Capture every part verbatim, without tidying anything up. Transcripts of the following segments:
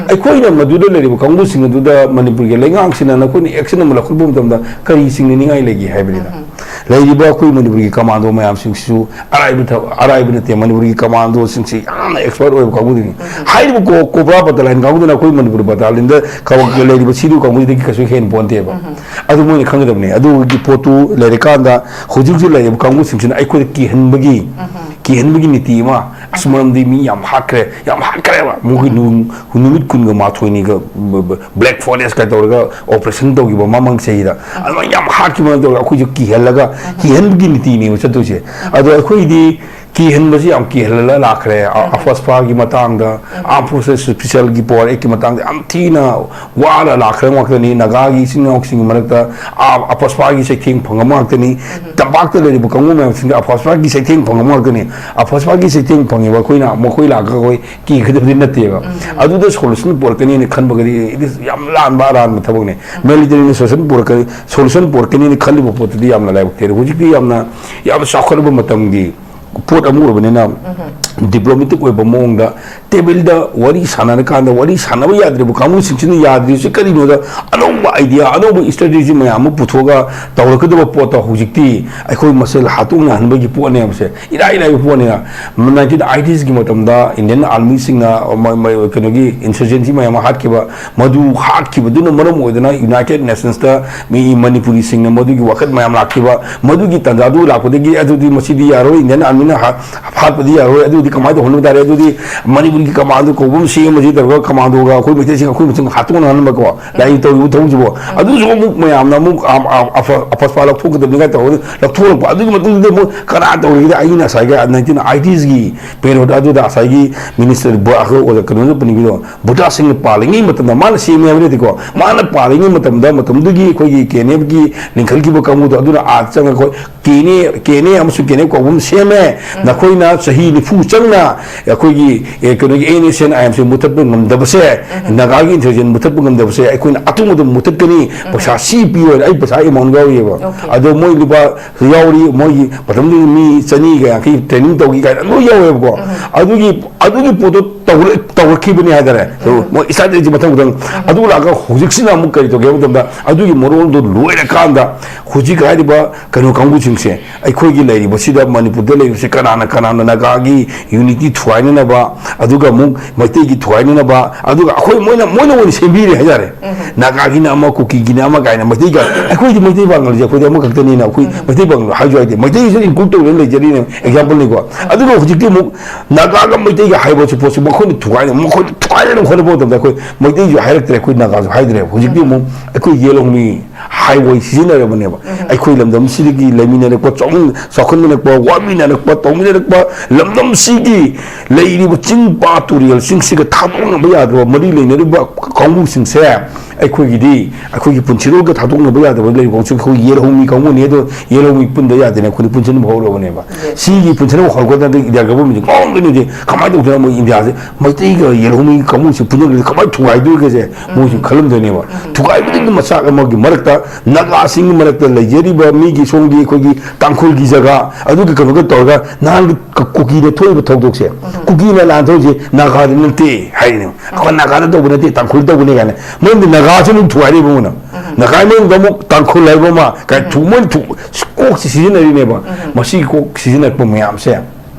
ꯑꯩꯈꯣꯏꯅ ꯃꯗꯨꯗ ꯂꯩꯔꯤꯕ ꯀꯥꯡꯕꯨꯁꯤꯡ ꯑꯗꯨꯗ ꯃꯅꯤꯄꯨꯔꯒꯤ ꯂꯩꯉꯥꯛꯁꯤꯅ ꯅꯈꯣꯏꯅ action ꯑꯃ ꯂꯧꯈꯠꯄ ꯃꯇꯝꯗ ꯀꯔꯤ ꯆꯤꯡꯅꯅꯤꯡꯉꯥꯏ ꯂꯩꯒꯦ ꯍꯥꯏꯕꯅꯤꯗ꯫ ꯂꯩꯔꯤꯕ ꯑꯩꯈꯣꯏ ꯃꯅꯤꯄꯨꯔꯒꯤ commando ꯃꯌꯥꯝꯁꯤꯡꯁꯤꯁꯨ ꯑꯔꯥꯏꯕ ꯊꯕꯛ, ꯑꯔꯥꯏꯕ ꯅꯠꯇꯦ꯫ ꯃꯅꯤꯄꯨꯔꯒꯤ commandoꯁꯤꯡꯁꯤ ꯌꯥꯝꯅ expert ꯑꯣꯏꯕ ꯀꯥꯡꯕꯨꯗꯨꯅꯤ꯫ ꯍꯥꯏꯔꯤꯕ ꯀꯣ-, COBRA battalion ꯀꯥꯡꯕꯨꯗꯨꯅ ꯑꯩꯈꯣꯏ ꯃꯅꯤꯄꯨꯔ battalionꯗ ꯀꯕꯛ ꯂꯩꯔꯤꯕ ꯁꯤꯗꯨ ꯀꯥꯡꯕꯨꯁꯤꯗꯒꯤ ꯀꯩꯁꯨ ꯍꯦꯟ ꯄꯣꯟꯇꯦꯕ꯫ ꯑꯗꯨ ꯃꯣꯏꯅ ꯈꯪꯒꯗꯕꯅꯤ꯫ ꯑꯗꯨꯒꯤ ꯄꯣꯠꯇꯨ ꯂꯩꯔꯀꯥꯟꯗ ꯍꯧꯖꯤꯛ ꯍꯧꯖꯤꯛ ꯂꯩꯔꯤꯕ ꯀꯥꯡꯕꯨꯁꯤꯡꯁꯤꯅ ꯑꯩꯈꯣꯏꯗ ꯀꯤꯍꯟꯕꯒꯤ, ꯀꯤꯍꯟꯕꯒꯤ ꯅꯤꯇꯤ ꯑꯃ, ꯑꯁ, ꯃꯔꯝꯗꯤ ꯃꯤ ꯌꯥꯝ ꯍꯥꯠꯈ꯭ꯔꯦ, ꯌꯥꯝ ꯍꯥꯠꯈ꯭ꯔꯦꯕ꯫ ꯃꯈꯣꯏ ꯅꯨ-, ꯅꯨꯃꯤꯠ ꯀꯨꯟꯒ ꯃꯥꯊꯣꯏꯅꯤꯒ ꯕ-, ꯕ-, Black Forest ꯀ ꯇꯧꯔꯒ operation ꯇꯧꯈꯤꯕ ꯃꯃꯥꯡ ꯆꯍꯤꯗ꯫ ꯑꯗꯨꯃꯥꯏꯅ ꯌꯥꯝ ꯍꯥꯠꯈꯤꯕ ꯇꯧꯔꯒ ꯑꯩꯈꯣꯏꯁꯨ ꯀꯤꯍꯜꯂꯒ, ꯀꯤꯍꯟꯕꯒꯤ ꯅꯤꯇꯤꯅꯦꯕ ꯆꯠꯇꯣꯏꯁꯦ꯫ ꯑꯗꯣ ꯑꯩꯈꯣꯏꯗꯤ ꯀꯤꯍꯟꯕꯁꯤ ꯌꯥꯝ ꯀꯤꯍꯜꯂ ꯂꯥꯛꯈ꯭ꯔꯦ꯫ ꯑ-, ꯑꯐꯁꯄꯥꯒꯤ ꯃꯇꯥꯡꯗ, Armed Forces Specialꯒꯤ Power Actꯀꯤ ꯃꯇꯥꯡꯗ ꯌꯥꯝ ꯊꯤꯅ ꯋꯥꯅ ꯂꯥꯛꯈ꯭ꯔꯦ ꯉꯥꯛꯇꯅꯤ꯫ ꯅꯥꯒꯥꯒꯤ ꯏꯆꯤꯟ ꯏꯅꯥꯎꯁꯤꯡꯒꯤ ꯃꯔꯛꯇ, ꯑ-, ꯑꯐꯁꯄꯥꯒꯤ ꯆꯩꯊꯦꯡ ꯐꯪꯉꯕ ꯉꯥꯛꯇꯅꯤ꯫ ꯇꯝꯄꯥꯛꯇ ꯂꯩꯔꯤꯕ ꯀꯥꯡꯕꯨ ꯃꯌꯥꯝꯁꯤꯡꯗ ꯑꯐꯁꯄꯥꯒꯤ ꯆꯩꯊꯦꯡ ꯐꯪꯉꯕ ꯉꯥꯛꯇꯅꯤ꯫ ꯑꯐꯁꯄꯥꯒꯤ ꯆꯩꯊꯦꯡ ꯐꯪꯉꯤꯕ ꯑꯩꯈꯣꯏꯅ, ꯃꯈꯣꯏ ꯂꯥꯛꯑꯒ ꯑꯩꯈꯣꯏ ꯀꯤꯒꯗꯕꯗꯤ ꯅꯠꯇꯦꯕ꯫ ꯑꯗꯨꯗ solution ꯄꯨꯔꯛꯀꯅꯤꯅ ꯈꯟꯕꯒꯗꯤ it is ꯌꯥꯝ ꯂꯥꯟꯕ ꯑꯔꯥꯟꯕ ꯊꯕꯛꯅꯤ꯫ Militaryꯅ solution ꯄꯨꯔꯛꯀꯅꯤ, solution ꯄꯨꯔꯛꯀꯅꯤꯅ ꯈꯜꯂꯤꯕ ꯄꯣꯠꯇꯨꯗꯤ ꯌꯥꯝꯅ ꯂꯥꯏꯕꯛ ꯊꯤꯔꯦ꯫ ꯍꯧꯖꯤꯛꯇꯤ ꯌꯥꯝꯅ, ꯌꯥꯝꯅ ꯆꯥꯎꯈꯠꯂꯕ ꯃꯇꯝꯒꯤ ꯄꯣꯠ ꯑꯃ ꯑꯣꯏꯕꯅꯤꯅ, diplomatic ꯑꯣꯏꯕ ꯃꯑꯣꯡꯗ ꯇꯦꯕꯜꯗ ꯋꯥꯔꯤ ꯁꯥꯟꯅꯔꯀꯥꯟꯗ ꯋꯥꯔꯤ ꯁꯥꯟꯅꯕ ꯌꯥꯗ꯭ꯔꯤꯕ ꯀꯥꯡꯕꯨꯁꯤꯡꯁꯤꯅ ꯌꯥꯗ꯭ꯔꯤꯁꯤ ꯀꯔꯤꯅꯣꯗ ꯑꯅꯧꯕ idea, ꯑꯅꯧꯕ strategy ꯃꯌꯥꯝ ꯑꯃ ꯄꯨꯊꯣꯛꯑꯒ ꯇꯧꯔꯛꯀꯗꯕ ꯄꯣꯠꯇꯣ ꯍꯧꯖꯤꯛꯇꯤ ꯑꯩꯈꯣꯏ ꯃꯁꯦꯜ ꯍꯥꯠꯇꯣꯛꯅꯍꯟꯕꯒꯤ ꯄꯣꯠꯅꯦꯕꯁꯦ꯫ ꯏꯔꯥꯏ ꯂꯥꯏꯕ ꯄꯣꯠꯅꯤꯅ nineteen eightiesꯒꯤ ꯃꯇꯝꯗ Indian Armyꯁꯤꯡꯅ ꯃ-, ꯃ-, ꯀꯩꯅꯣꯒꯤ insurgency ꯃꯌꯥꯝ ꯑꯃ ꯍꯥꯠꯈꯤꯕ, ꯃꯗꯨ ꯍꯥꯠꯈꯤꯕꯗꯨꯅ ꯃꯔꯝ ꯑꯣꯏꯗꯨꯅ United Nationsꯇ ꯃꯤ ꯃꯅꯤꯄꯨꯔꯤꯁꯤꯡꯅ ꯃꯗꯨꯒꯤ ꯋꯥꯀꯠ ꯃꯌꯥꯝ ꯂꯥꯛꯈꯤꯕ, ꯃꯗꯨꯒꯤ ꯇꯥꯟꯖꯥꯗꯨ ꯂꯥꯛꯄꯗꯒꯤ ꯑꯗꯨꯗꯤ ꯃꯁꯤꯗꯤ ꯌꯥꯔꯣꯏ, Indian Armyꯅ ꯍꯥ-, ꯍꯥꯠꯄꯗꯤ ꯌꯥꯔꯣꯏ, ꯑꯗꯨꯗꯤ ꯀꯃꯥꯏꯅ ꯇꯧꯍꯟꯕ ꯇꯥꯔꯦ? ꯑꯗꯨꯗꯤ ꯃꯅꯤꯄꯨꯔꯒꯤ commando ꯀꯧꯕ ꯑꯃ ꯁꯦꯝꯃꯁꯤ ꯇꯧꯔꯒ commandoꯒ ꯑꯩꯈꯣꯏ ꯃꯩꯇꯩꯁꯤꯡ ꯑꯩꯈꯣꯏ ꯃꯁꯦꯜ ꯍꯥꯠꯇꯣꯛꯅꯍꯟꯕꯀꯣ, ꯂꯥꯏꯔꯤꯛ ꯇꯧꯔꯤꯕ ꯊꯕꯛꯁꯤꯕꯨ꯫ ꯑꯗꯨꯁꯨ ꯑꯃꯨꯛ ꯃꯌꯥꯝꯅ ꯑꯃꯨꯛ ꯑ-, ꯑ-, ꯑꯐ-, ꯑꯐꯁꯄꯥ ꯂꯧꯊꯣꯛꯀꯗꯕꯅꯤ ꯀꯥꯏꯅ ꯇꯧꯔꯒ ꯂꯧꯊꯣꯛꯂꯛꯄ꯫ ꯑꯗꯨꯒꯤ ꯃꯇꯨꯡꯗꯗꯤ ꯑꯃꯨꯛ ꯀꯅꯥ ꯇꯧꯔꯤꯒꯦꯗ ꯑꯩꯅ ꯉꯁꯥꯏꯒꯤ nineteen eightiesꯒꯤ period ꯑꯗꯨꯗ ꯉꯁꯥꯏꯒꯤ minister ꯕ-, ꯑꯩꯈꯣꯏ ꯑꯣꯖꯥ ꯀꯩꯅꯣꯅ ꯄꯟꯕꯤꯕꯗꯣ, ꯕꯨꯙꯥꯁꯤꯡꯅ ꯄꯥꯜꯂꯤꯉꯩ ꯃꯇꯝꯗ ꯃꯥꯅ ꯁꯦꯝꯃꯦ ꯍꯥꯏꯕ ꯅꯠꯇꯦꯀꯣ, ꯃꯥꯅ ꯄꯥꯜꯂꯤꯉꯩ ꯃꯇꯝꯗ ꯃꯇꯝꯗꯨꯒꯤ ꯑꯩꯈꯣꯏꯒꯤ KNFꯀꯤ ꯂꯤꯡꯈꯠꯈꯤꯕ ꯀꯥꯡꯕꯨꯗꯣ ꯑꯗꯨꯅ ꯑꯥ ꯆꯪꯉꯒ ꯑꯩꯈꯣꯏ KNA, KNA ꯑꯃꯁꯨꯡ KNF ꯀꯧꯕ ꯑꯃ ꯁꯦꯝꯃꯦ, ꯅꯈꯣꯏꯅ ꯆꯍꯤ ꯅꯤꯐꯨ ꯆꯪꯅ ꯑꯩꯈꯣꯏꯒꯤ, ꯑꯦ, ꯀꯩꯅꯣꯒꯤ NSCN-IMꯁꯦ ꯃꯨꯊꯠꯄ ꯉꯝꯗꯕꯁꯦ, ꯅꯥꯒꯥꯒꯤ insurgency ꯃꯨꯊꯠꯄ ꯉꯝꯗꯕꯁꯦ ꯑꯩꯈꯣꯏꯅ ꯑꯊꯨꯕꯗ ꯃꯨꯊꯠꯀꯅꯤ, ꯄꯩꯁꯥ ꯁꯤ ꯄꯤꯌꯣ ꯍꯥꯏꯅ ꯑꯩ ꯄꯩꯁꯥ amount ꯌꯥꯎꯔꯤꯑꯕ꯫ ꯑꯗꯣ ꯃꯣꯏ ꯂꯨꯄꯥ ꯌꯥꯎꯔꯤ, ꯃꯣꯏꯒꯤ ꯃꯇꯝꯗꯨꯗ ꯃꯤ ꯆꯅꯤꯒ ꯌꯥꯡꯈꯩ training ꯇꯧꯈꯤ ꯀꯥꯏꯅ ꯂꯣꯏ ꯌꯥꯎꯋꯦꯕꯀꯣ꯫ ꯑꯗꯨꯒꯤ ꯑꯗꯨꯒꯤ ꯄꯣꯠꯇꯣ ꯇꯧꯔ-, ꯇꯧꯔꯛꯈꯤꯕꯅꯤ ꯍꯥꯏꯇꯥꯔꯦ꯫ ꯎꯝ꯫ ꯃꯣꯏ strategy ꯃꯊꯪ ꯃꯊꯪ꯫ ꯎꯝ꯫ ꯑꯗꯨ ꯂꯥꯛꯑꯒ ꯍꯧꯖꯤꯛꯁꯤꯅ ꯑꯃꯨꯛ ꯀꯔꯤ ꯇꯧꯒꯦ ꯍꯥꯏꯕ ꯃꯇꯝꯗ, ꯑꯗꯨꯒꯤ ꯃꯔꯣꯜꯗꯣ ꯂꯣꯏꯔꯀꯥꯟꯗ ꯍꯧꯖꯤꯛ ꯍꯥꯏꯔꯤꯕ ꯀꯩꯅꯣ ꯀꯥꯡꯕꯨꯁꯤꯡꯁꯦ, ꯑꯩꯈꯣꯏꯒꯤ ꯂꯩꯔꯤꯕꯁꯤꯗ, ꯃꯅꯤꯄꯨꯔꯗ ꯂꯩꯔꯤꯕꯁꯤ ꯀꯅꯥꯅ ꯀꯅꯥꯅ ꯅꯥꯒꯥꯒꯤ unity ꯊꯨꯒꯥꯏꯅꯅꯕ, ꯑꯗꯨꯒ ꯑꯃꯨꯛ ꯃꯩꯇꯩꯒꯤ ꯊꯨꯒꯥꯏꯅꯅꯕ, ꯑꯗꯨꯒ ꯑꯩꯈꯣꯏ ꯃꯣꯏꯅ, ꯃꯣꯏꯅ ꯑꯣꯏꯅ ꯁꯦꯝꯕꯤꯔꯦ ꯍꯥꯏꯇꯥꯔꯦ꯫ ꯎꯝ꯫ ꯅꯥꯒꯥꯒꯤꯅ ꯑꯃ, ꯀꯨꯀꯤꯒꯤꯅ ꯑꯃ ꯀꯥꯏꯅ, ꯃꯩꯇꯩꯒ, ꯑꯩꯈꯣꯏꯗꯤ ꯃꯩꯇꯩ ꯄꯥꯉꯜꯁꯦ, ꯑꯩꯈꯣꯏꯗꯤ ꯑꯃꯈꯛꯇꯅꯤꯅ, ꯑꯩꯈꯣꯏ ꯎꯝ꯫ ꯃꯩꯇꯩ ꯄꯥꯉꯜ ꯍꯥꯏꯁꯨ ꯍꯥꯏꯗꯦ, ꯃꯩꯇꯩꯁꯨ include ꯇꯧꯔꯦꯅ ꯂꯩꯖꯔꯤꯅꯦ, example ꯅꯤꯀꯣ꯫ ꯑꯗꯨꯒ ꯍꯧꯖꯤꯛꯇꯤ ꯑꯃꯨꯛ ꯅꯥꯒꯥꯒ ꯃꯩꯇꯩꯒ ꯍꯥꯏꯕ ꯁꯤ ꯄꯣꯠꯁꯤ ꯃꯈꯣꯏꯅ ꯊꯨꯒꯥꯏꯅ, ꯃꯈꯣꯏꯅ ꯊꯨꯒꯥꯏꯅꯅꯕ ꯍꯣꯠꯅꯕ ꯃꯇꯝꯗ ꯑꯩꯈꯣꯏ ꯃꯩꯇꯩꯁꯨ ꯍꯥꯏꯔꯛꯇ꯭ꯔꯦ, ꯑꯩꯈꯣꯏ ꯅꯥꯒꯥꯁꯨ ꯍꯥꯏꯗ꯭ꯔꯦ꯫ ꯍꯧꯖꯤꯛꯇꯤ ꯑꯃꯨꯛ ꯑꯩꯈꯣꯏ ꯌꯦꯜꯍꯧꯃꯤ ꯍꯥꯏꯕ ꯁꯤꯖꯤꯟꯅꯔꯕꯅꯦꯕ꯫ ꯎꯝ꯫ ꯑꯩꯈꯣꯏ ꯂꯝꯗꯝꯁꯤꯗꯒꯤ ꯂꯩꯃꯤꯟꯅꯔꯛꯄ, ꯆꯥꯎꯃꯤꯟ-, ꯆꯥꯎꯈꯠꯃꯤꯟꯅꯔꯛꯄ, ꯋꯥꯃꯤꯟꯅꯔꯛꯄ, ꯇꯧꯃꯤꯟꯅꯔꯛꯄ, ꯂꯝꯗꯝꯁꯤꯒꯤ ꯂꯩꯔꯤꯕ ꯆꯤꯡ ꯄꯥꯠ ꯇꯨꯔꯦꯜꯁꯤꯡꯁꯤꯒ ꯊꯥꯗꯣꯛꯅꯕ ꯌꯥꯗ꯭ꯔꯕ ꯃꯔꯤ ꯂꯩꯅꯔꯤꯕ ꯀꯥꯡꯕꯨꯁꯤꯡꯁꯦ ꯑꯩꯈꯣꯏꯒꯤꯗꯤ, ꯑꯩꯈꯣꯏꯒꯤ ꯄꯨꯟꯁꯤꯔꯣꯜꯒ ꯊꯥꯗꯣꯛꯅꯕ ꯌꯥꯗꯕ ꯂꯩꯔꯤꯕ ꯀꯥꯡꯕꯨꯁꯦ ꯑꯩꯈꯣꯏ ꯌꯦꯜꯍꯧꯃꯤ ꯀꯥꯡꯕꯨꯅꯤ꯫ ꯑꯗꯣ ꯌꯦꯜꯍꯧꯃꯤ ꯄꯨꯟꯗ ꯌꯥꯗꯦꯅ ꯑꯩꯈꯣꯏꯗꯤ ꯄꯨꯟꯁꯤꯟꯕ ꯍꯧꯔꯕꯅꯦꯕ꯫ ꯌꯦꯁ꯫ ꯁꯤꯒꯤ ꯄꯨꯟꯁꯤꯟꯕ ꯍꯧꯔꯛꯄꯗ ꯏꯟꯗꯤꯌꯥ ꯒꯚꯔꯟꯃꯦꯟꯠꯁꯦ ꯉꯥꯎꯔꯝꯗꯣꯏꯅꯦ꯫ ꯀꯃꯥꯏꯅ ꯇꯧꯗꯣꯏꯅꯣ? ꯃꯣꯏ ꯏꯟꯗꯤꯌꯥꯁꯦ ꯃꯩꯇꯩꯒ ꯌꯦꯜꯍꯧꯃꯤ ꯀꯥꯡꯕꯨꯁꯦ ꯄꯨꯟꯁꯤꯟꯈ꯭ꯔꯗꯤ ꯀꯃꯥꯏꯅ ꯊꯨꯒꯥꯏꯗꯣꯏꯒꯦꯁꯦ ꯃꯣꯏꯁꯨ ꯎꯝ꯫ ꯈꯜꯂꯝꯗꯣꯏꯅꯦꯕ꯫ ꯎꯝ꯫ ꯊꯨꯒꯥꯏꯕꯗꯒꯤ ꯃꯆꯥꯛ ꯑꯃꯒꯤ ꯃꯔꯛꯇ ꯅꯥꯒꯥꯁꯤꯡꯒꯤ ꯃꯔꯛꯇ ꯂꯩꯖꯔꯤꯕ ꯃꯤꯒꯤ ꯁꯣꯝꯒꯤ ꯑꯩꯈꯣꯏꯒꯤ ꯇꯥꯡꯈꯨꯜꯒꯤ ꯖꯒꯥ ꯑꯗꯨꯒꯤ ꯀꯩꯅꯣꯒ ꯇꯧꯔꯒ ꯅꯍꯥꯟꯒꯤ ꯀ-, ꯀꯨꯀꯤꯅ ꯊꯣꯛꯏꯕ ꯊꯧꯗꯣꯛꯁꯦ, ꯎꯝ꯫ ꯀꯨꯀꯤꯅ ꯂꯥꯟ ꯊꯣꯛꯏꯁꯦ ꯅꯥꯒꯥꯗ ꯅꯠꯇꯦ ꯍꯥꯏꯔꯤꯅꯦꯕ꯫ ꯑꯩꯈꯣꯏ ꯅꯥꯒꯥꯗ ꯇꯧꯕ ꯅꯠꯇꯦ, ꯇꯥꯡꯈꯨꯜ ꯇꯧꯕꯅꯦ ꯀꯥꯏꯅ꯫ ꯃꯔꯝꯗꯤ ꯅꯥꯒꯥꯁꯨ ꯑꯃꯨꯛ ꯊꯨꯒꯥꯏꯔꯤꯕ ꯑꯃꯨꯛꯅ꯫ ꯎꯝ꯫ ꯅꯥꯒꯥ ꯃꯅꯨꯡꯗ ꯑꯃꯨꯛ ꯇꯥꯡꯈꯨꯜ ꯍꯥꯏꯕ ꯑꯃ, ꯀꯥꯏ ꯎꯝ꯫ ꯊꯨ-, ꯃꯣꯏꯅ ꯊꯨ-, ꯀꯣꯛꯁꯤ ꯁꯤꯖꯤꯟꯅꯔꯤꯅꯦꯕ꯫ ꯎꯝ꯫ ꯃꯁꯤꯒꯤ ꯀꯣꯛ ꯁꯤꯖꯤꯟꯅꯔꯛꯄ ꯃꯌꯥꯝꯁꯦ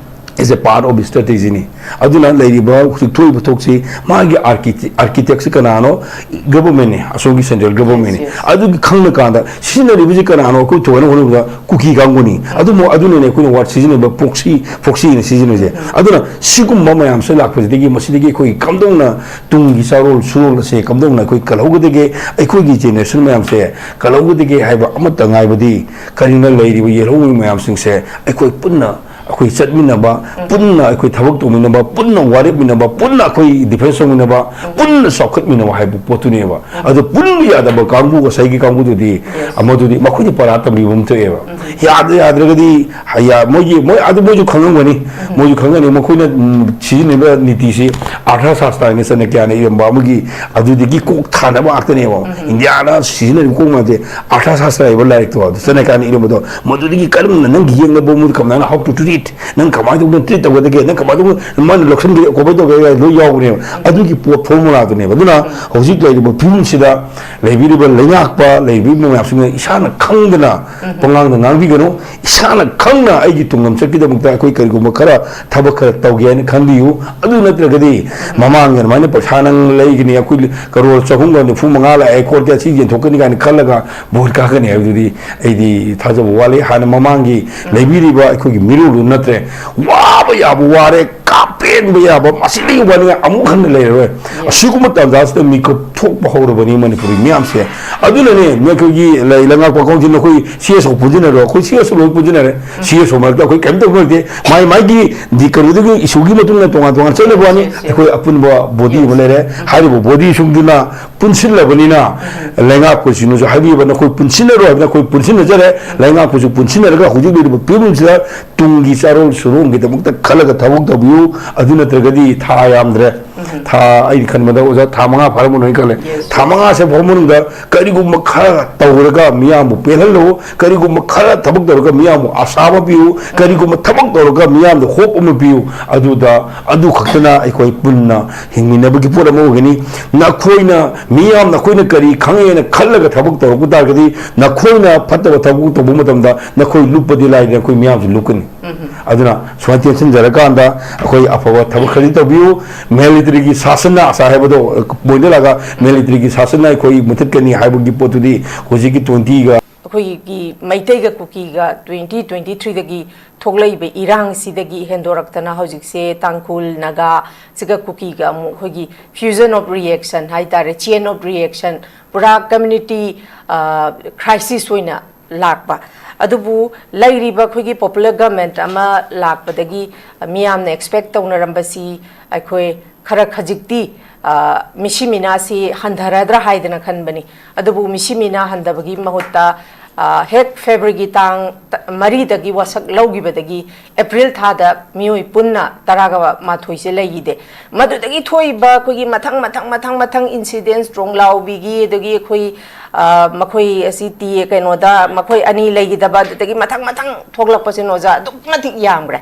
is a part of strategy ꯅꯤ꯫ ꯑꯗꯨꯅ ꯂꯩꯔꯤꯕ ꯍꯧꯖꯤꯛ ꯊꯣꯛꯏꯕ ꯊꯣꯛꯁꯤ ꯃꯥꯒꯤ architect-, architect ꯁꯤ ꯀꯅꯥꯅꯣ? Government ꯅꯤ, ꯑꯁꯣꯝꯒꯤ central government ꯅꯤ꯫ Yes, yes. ꯑꯗꯨꯒꯤ ꯈꯪꯅ ꯀꯥꯟꯗ ꯁꯤꯖꯤꯟꯅꯔꯤꯕꯁꯤ ꯀꯅꯥꯅꯣ? ꯑꯩꯈꯣꯏ ꯊꯨꯒꯥꯏꯅꯕ ꯍꯣꯠꯅꯕꯗ ꯀꯨꯀꯤ ꯀꯥꯡꯕꯨꯅꯤ꯫ ꯑꯗꯨꯃ-, ꯑꯗꯨꯅꯅꯦ ꯑꯩꯈꯣꯏꯅ word ꯁꯤꯖꯤꯟꯅꯕ proxy, proxy ꯅ ꯁꯤꯖꯤꯟꯅꯩꯁꯦ꯫ ꯎꯝ꯫ ꯑꯗꯨꯅ ꯁꯤꯒꯨꯝꯕ ꯃꯌꯥꯝꯁꯦ ꯂꯥꯛꯄꯁꯤꯗꯒꯤ ꯃꯁꯤꯗꯒꯤ ꯑꯩꯈꯣꯏ ꯀꯝꯗꯧꯅ ꯇꯨꯡꯒꯤ ꯆꯥꯔꯣꯜ ꯁꯨꯔꯣꯜ ꯑꯁꯦ ꯀꯝꯗꯧꯅ ꯑꯩꯈꯣꯏ ꯀꯜꯍꯧꯒꯗꯒꯦ, ꯑꯩꯈꯣꯏꯒꯤ generation ꯃꯌꯥꯝꯁꯦ ꯀꯜꯍꯧꯒꯗꯒꯦ ꯍꯥꯏꯕ ꯑꯃꯠꯇ ꯉꯥꯏꯕꯗꯤ ꯀꯔꯤꯅ ꯂꯩꯔꯤꯕ ꯌꯦꯜꯍꯧꯃꯤ ꯃꯌꯥꯝꯁꯤꯡꯁꯦ ꯑꯩꯈꯣꯏ ꯄꯨꯟꯅ ꯑꯩꯈꯣꯏ ꯆꯠꯃꯤꯟꯅꯕ, ꯎꯝ꯫ ꯄꯨꯟꯅ ꯑꯩꯈꯣꯏ ꯊꯕꯛ ꯇꯧꯃꯤꯟꯅꯕ, ꯄꯨꯟꯅ ꯋꯥꯔꯦꯞꯃꯤꯟꯅꯕ, ꯄꯨꯟꯅ ꯑꯩꯈꯣꯏ defence ꯇꯧꯃꯤꯟꯅꯕ, ꯎꯝ꯫ ꯄꯨꯟꯅ ꯆꯥꯎꯈꯠꯃꯤꯟꯅꯕ ꯍꯥꯏꯕ ꯄꯣꯠꯇꯨꯅꯦꯕ꯫ ꯎꯝ꯫ ꯑꯗꯣ ꯄꯨꯟꯕ ꯌꯥꯗꯕ ꯀꯥꯡꯕꯨ, ꯉꯁꯥꯏꯒꯤ ꯀꯥꯡꯕꯨꯗꯨꯗꯤ, Yes. ꯑꯃꯗꯨꯗꯤ ꯃꯈꯣꯏꯗꯤ ꯄꯔꯥ ꯇꯝꯕꯤꯕ ꯑꯃ ꯊꯣꯛꯑꯦꯕ꯫ ꯎꯝ꯫ ꯌꯥꯗ ꯌꯥꯗ꯭ꯔꯒꯗꯤ ꯍꯌꯥ-, ꯃꯣꯏꯒꯤ, ꯃꯣꯏ, ꯑꯗꯨ ꯃꯣꯏꯁꯨ ꯈꯪꯉꯝꯒꯅꯤ꯫ ꯎꯝ꯫ ꯃꯣꯏꯁꯨ ꯈꯪꯒꯅꯤ꯫ ꯃꯈꯣꯏꯅ, ꯎꯝ, ꯁꯤꯖꯤꯟꯅꯔꯤꯕ ꯅꯤꯇꯤꯁꯤ ꯑꯔꯊ ꯁꯥꯁꯇ꯭ꯔ ꯍꯥꯏꯅ ꯆꯅꯀ꯭ꯌꯥꯅ ꯏꯔꯝꯕ ꯑꯃꯒꯤ ꯑꯗꯨꯗꯒꯤ ꯀꯣꯛ ꯊꯥꯅꯕ ꯉꯥꯛꯇꯅꯦꯕ꯫ ꯎꯝ꯫ ꯏꯟꯗꯤꯌꯥꯅ ꯁꯤꯖꯤꯟꯅꯔꯤꯕ ꯀꯣꯛ ꯃꯌꯥꯝꯁꯦ ꯑꯔꯊ ꯁꯥꯁꯇ꯭ꯔ ꯍꯥꯏꯕ ꯂꯥꯏꯔꯤꯛꯇꯣ, ꯑꯗꯨ ꯆꯅꯀ꯭ꯌꯥꯅ ꯏꯔꯝꯕꯗꯣ, ꯃꯗꯨꯗꯒꯤ ꯀꯔꯝꯅ ꯅꯪꯒꯤ ꯌꯦꯛꯅꯕ ꯑꯃ ꯀꯃꯥꯏꯅ how to treat ꯅꯪ ꯀꯃꯥꯏꯅ ꯇꯧꯗꯅ ꯇ꯭ꯔꯤꯠ ꯇꯧꯒꯗꯒꯦ, ꯅꯪ ꯀꯃꯥꯏꯅ ꯇꯧꯗꯅ ꯃꯥꯅ ꯂꯧꯁꯤꯟꯒꯦ, ꯀꯃꯥꯏꯅ ꯇꯧꯒꯦ ꯍꯥꯏꯕ ꯂꯣꯏ ꯌꯥꯎꯕꯅꯦꯕ꯫ ꯑꯗꯨꯒꯤ ꯄꯣꯠ ꯐꯣꯔꯃꯨꯂꯥꯗꯨꯅꯦꯕ꯫ ꯑꯗꯨꯅ ꯍꯧꯖꯤꯛ ꯂꯩꯔꯤꯕ ꯐꯤꯕꯝꯁꯤꯗ ꯂꯩꯕꯤꯔꯤꯕ ꯂꯩꯉꯥꯛꯄ, ꯂꯩꯕꯤꯔꯤꯕ ꯃꯌꯥꯝꯁꯤꯡꯅ ꯏꯁꯥꯅ ꯈꯪꯗꯅ ꯄꯉꯥꯡꯗ ꯉꯥꯡꯕꯤꯒꯅꯨ꯫ ꯏꯁꯥꯅ ꯈꯪꯅ ꯑꯩꯒꯤ ꯇꯨꯡꯂꯝꯆꯠꯀꯤꯗꯃꯛꯇ ꯑꯩꯈꯣꯏ ꯀꯔꯤꯒꯨꯝꯕ ꯈꯔ ꯊꯕꯛ ꯈꯔ ꯇꯧꯒꯦ ꯍꯥꯏꯅ ꯈꯟꯕꯤꯌꯨ꯫ ꯑꯗꯨ ꯅꯠꯇ꯭ꯔꯒꯗꯤ ꯃꯃꯥꯡꯒꯤ ꯑꯗꯨꯃꯥꯏꯅ ꯄꯩꯁꯥ ꯅꯪ ꯂꯩꯒꯅꯤ, ꯑꯩꯈꯣꯏ ꯀꯔꯣꯔ ꯆꯍꯨꯝꯒ ꯅꯤꯐꯨ ꯃꯉꯥ ꯂꯥꯛꯑꯦ, ꯈꯣꯠꯀꯦ, ꯑꯁꯤ ꯌꯦꯟꯊꯣꯛꯀꯅꯤ ꯀꯥꯏꯅ ꯈꯜꯂꯒ ꯚꯣꯠ ꯀꯥꯒꯅꯤ ꯍꯥꯏꯕꯗꯨꯗꯤ ꯑꯩꯗꯤ ꯊꯥꯖꯕ ꯋꯥꯠꯂꯤ꯫ ꯍꯥꯟꯅ ꯃꯃꯥꯡꯒꯤ ꯂꯩꯕꯤꯔꯤꯕ ꯑꯩꯈꯣꯏꯒꯤ ꯃꯤꯔꯣꯜꯗꯨ ꯅꯠꯇ꯭ꯔꯦ꯫ ꯋꯥꯕ ꯌꯥꯕ ꯋꯥꯔꯦ, ꯀꯥꯞꯄꯦꯟꯕ ꯌꯥꯕ, ꯃꯁꯤꯗꯒꯤ ꯋꯥꯅꯤꯡꯉꯥꯏ ꯑꯃꯨꯛ ꯍꯟꯅ ꯂꯩꯔꯔꯣꯏ꯫ ꯑꯁꯤꯒꯨꯝꯕ ꯇꯥꯟꯖꯥꯁꯤꯗ ꯃꯤꯀꯞ ꯊꯣꯛꯄ ꯍꯧꯔꯕꯅꯤ ꯃꯅꯤꯄꯨꯔꯤ ꯃꯤꯌꯥꯝꯁꯦ꯫ ꯑꯗꯨꯅꯅꯦ ꯅꯈꯣꯏꯒꯤ ꯂꯩ ꯂꯩꯉꯥꯛꯄ ꯀꯥꯎꯟꯁꯤꯜ, ꯅꯈꯣꯏ ꯁꯤ ꯑꯦꯁ ꯑꯣ ꯄꯨꯟꯁꯤꯟꯅꯔꯣ, ꯑꯩꯈꯣꯏ ꯁꯤ ꯑꯦꯁ ꯑꯣ ꯂꯣꯏ ꯄꯨꯟꯁꯤꯟꯅꯔꯦ꯫ ꯁꯤ ꯑꯦꯁ ꯑꯣ ꯃꯔꯛꯇ ꯑꯩꯈꯣꯏ ꯀꯔꯤꯝ ꯇꯧꯕ ꯅꯠꯇꯦ꯫ ꯃꯥꯏ ꯃꯥꯏꯒꯤ ꯗꯤ ꯀꯩꯅꯣꯗꯨꯒꯤ ꯏꯁꯨꯒꯤ ꯃꯇꯨꯡ ꯏꯟꯅ ꯇꯣꯉꯥꯟ ꯇꯣꯉꯥꯟ ꯆꯠꯅꯕ ꯋꯥꯅꯤ꯫ ꯑꯩꯈꯣꯏ ꯑꯄꯨꯟꯕ ꯕꯣꯗꯤ ꯑꯃ ꯂꯩꯔꯦ꯫ ꯍꯥꯏꯔꯤꯕ ꯕꯣꯗꯤꯁꯤꯡꯗꯨꯅ ꯄꯨꯟꯁꯤꯜꯂꯕꯅꯤꯅ ꯂꯩꯉꯥꯛꯄꯁꯤꯡꯅꯁꯨ ꯍꯥꯏꯕꯤꯕ, ꯅꯈꯣꯏ ꯄꯨꯟꯁꯤꯟꯅꯔꯣ ꯍꯥꯏꯕꯅ ꯑꯩꯈꯣꯏ ꯄꯨꯟꯁꯤꯟꯅꯖꯔꯦ꯫ ꯂꯩꯉꯥꯛꯄꯁꯨ ꯄꯨꯟꯁꯤꯟꯅꯔꯒ ꯍꯧꯖꯤꯛ ꯂꯩꯔꯤꯕ ꯐꯤꯕꯝꯁꯤꯗ ꯇꯨꯡꯒꯤ ꯆꯥꯔꯣꯟ ꯁꯨꯔꯣꯟꯒꯤꯗꯃꯛꯇ ꯈꯜꯂꯒ ꯊꯕꯛ ꯇꯧꯕꯤꯌꯨ꯫ ꯑꯗꯨ ꯅꯠꯇ꯭ꯔꯒꯗꯤ ꯊꯥ ꯌꯥꯝꯗ꯭ꯔꯦ꯫ ꯊꯥ, ꯑꯩꯅ ꯈꯟꯕꯗ ꯑꯣꯖꯥ ꯊꯥ ꯃꯉꯥ ꯐꯥꯔꯝꯃꯅꯣꯏ ꯈꯜꯂꯦ꯫ ꯊꯥ ꯃꯉꯥꯁꯦ ꯐꯥꯎ ꯃꯅꯨꯡꯗ ꯀꯔꯤꯒꯨꯝꯕ ꯈꯔ ꯇꯧꯔꯒ ꯃꯤꯌꯥꯝꯕꯨ ꯄꯦꯜꯍꯜꯂꯨ, ꯀꯔꯤꯒꯨꯝꯕ ꯈꯔ ꯊꯕꯛ ꯇꯧꯔꯒ ꯃꯤꯌꯥꯝꯕꯨ ꯑꯁꯥ ꯑꯃ ꯄꯤꯌꯨ, ꯀꯔꯤꯒꯨꯝꯕ ꯊꯕꯛ ꯇꯧꯔꯒ ꯃꯤꯌꯥꯝꯗ ꯍꯣꯞ ꯑꯃ ꯄꯤꯌꯨ꯫ ꯑꯗꯨꯗ, ꯑꯗꯨ ꯈꯛꯇꯅ ꯑꯩꯈꯣꯏ ꯄꯨꯟꯅ ꯍꯤꯡꯃꯤꯟꯅꯕꯒꯤ ꯄꯣꯠ ꯑꯃ ꯑꯣꯏꯒꯅꯤ꯫ ꯅꯈꯣꯏꯅ, ꯃꯤꯌꯥꯝ ꯅꯈꯣꯏꯅ ꯀꯔꯤ ꯈꯪꯉꯦꯅ ꯈꯜꯂꯒ ꯊꯕꯛ ꯇꯧꯔꯛꯄ ꯇꯥꯔꯒꯗꯤ, ꯅꯈꯣꯏꯅ ꯐꯠꯇꯕ ꯊꯕꯛ ꯇꯧꯕ ꯃꯇꯝꯗ ꯅꯈꯣꯏ ꯂꯨꯞꯄꯗꯤ ꯂꯥꯏꯗꯅ ꯑꯩꯈꯣꯏ ꯃꯤꯌꯥꯝꯁꯨ ꯂꯨꯞꯀꯅꯤ꯫ ꯑꯗꯨꯅ ꯁꯨꯃꯥꯏꯅ ꯇꯦꯟꯁꯤꯟꯖꯔꯀꯥꯟꯗ ꯑꯩꯈꯣꯏ ꯑꯐꯕ ꯊꯕꯛ ꯈꯔꯗꯤ ꯇꯧꯕꯤꯌꯨ꯫ ꯃꯤꯂꯤꯇꯔꯤꯒꯤ ꯁꯥꯁꯟꯅ ꯑꯁꯥ ꯍꯥꯏꯕꯗꯣ ꯄꯣꯏꯟꯗ ꯂꯥꯛꯑꯒ ꯃꯤꯂꯤꯇꯔꯤꯒꯤ ꯁꯥꯁꯟꯅ ꯑꯩꯈꯣꯏ ꯃꯨꯊꯠꯀꯅꯤ ꯍꯥꯏꯕꯒꯤ ꯄꯣꯠꯇꯨꯗꯤ ꯍꯧꯖꯤꯛꯀꯤ ꯇ꯭ꯋꯦꯟꯇꯤꯒ ꯑꯩꯈꯣꯏꯒꯤ ꯃꯩꯇꯩꯒ ꯀꯨꯀꯤꯒ ꯇ꯭ꯋꯦꯟꯇꯤ ꯇ꯭ꯋꯦꯟꯇꯤ ꯊ꯭ꯔꯤꯗꯒꯤ ꯊꯣꯛꯂꯛꯏꯕ ꯏꯔꯥꯡꯁꯤꯗꯒꯤ ꯍꯦꯟꯗꯣꯔꯛꯇꯅ ꯍꯧꯖꯤꯛꯁꯦ ꯇꯥꯡꯈꯨꯜ, ꯅꯥꯒꯥ, ꯁꯤꯒ ꯀꯨꯀꯤꯒ ꯑꯃꯨꯛ ꯑꯩꯈꯣꯏꯒꯤ fusion of reaction ꯍꯥꯏ ꯇꯥꯔꯦ, chain of reaction, ꯄꯨꯔꯥ community crisis ꯑꯣꯏꯅ ꯂꯥꯛꯄ꯫ ꯑꯗꯨꯕꯨ ꯂꯩꯔꯤꯕ ꯑꯩꯈꯣꯏꯒꯤ popular government ꯑꯃ ꯂꯥꯛꯄꯗꯒꯤ ꯃꯤꯌꯥꯝꯅ expect ꯇꯧꯅꯔꯝꯕꯁꯤ ꯑꯩꯈꯣꯏ ꯈꯔ ꯈꯖꯤꯛꯇꯤ, ꯑ, ꯃꯤꯁꯤ ꯃꯤꯅꯥꯁꯤ ꯍꯟꯊꯔꯗ꯭ꯔꯥ ꯍꯥꯏꯗꯅ ꯈꯟꯕꯅꯤ꯫ ꯑꯗꯨꯕꯨ ꯃꯤꯁꯤ ꯃꯤꯅꯥ ꯍꯟꯊꯕꯒꯤ ꯃꯍꯨꯠꯇ ꯑ, ꯍꯦꯛ ꯐꯦꯕ꯭ꯔꯨꯋꯥꯔꯤꯒꯤ ꯇꯥꯡ ꯇ-, ꯃꯔꯤꯗꯒꯤ ꯋꯥꯁꯛ ꯂꯧꯈꯤꯕꯗꯒꯤ ꯑꯦꯄ꯭ꯔꯤꯜ ꯊꯥꯗ ꯃꯤꯑꯣꯏ ꯄꯨꯟꯅ ꯇꯔꯥꯒ ꯃꯥꯊꯣꯏꯁꯦ ꯂꯩꯈꯤꯗꯦ꯫ ꯃꯗꯨꯗꯒꯤ ꯊꯣꯛꯏꯕ ꯑꯩꯈꯣꯏꯒꯤ ꯃꯊꯪ ꯃꯊꯪ ꯃꯊꯪ ꯃꯊꯪ ꯏꯟꯁꯤꯗꯦꯟꯁ, ꯇ꯭ꯔꯣꯡꯂꯥꯎꯕꯤꯒꯤ, ꯑꯗꯒꯤ ꯑꯩꯈꯣꯏ, ꯑ, ꯃꯈꯣꯏ ꯑꯁꯤ ꯇꯤ, ꯀꯩꯅꯣꯗ ꯃꯈꯣꯏ ꯑꯅꯤ ꯂꯩꯈꯤꯗꯕ, ꯑꯗꯨꯗꯒꯤ ꯃꯊꯪ ꯃꯊꯪ ꯊꯣꯛꯂꯛꯄꯁꯤꯅ ꯑꯣꯖꯥ ꯑꯗꯨꯛꯀꯤ ꯃꯇꯤꯛ ꯌꯥꯝꯈ꯭ꯔꯦ꯫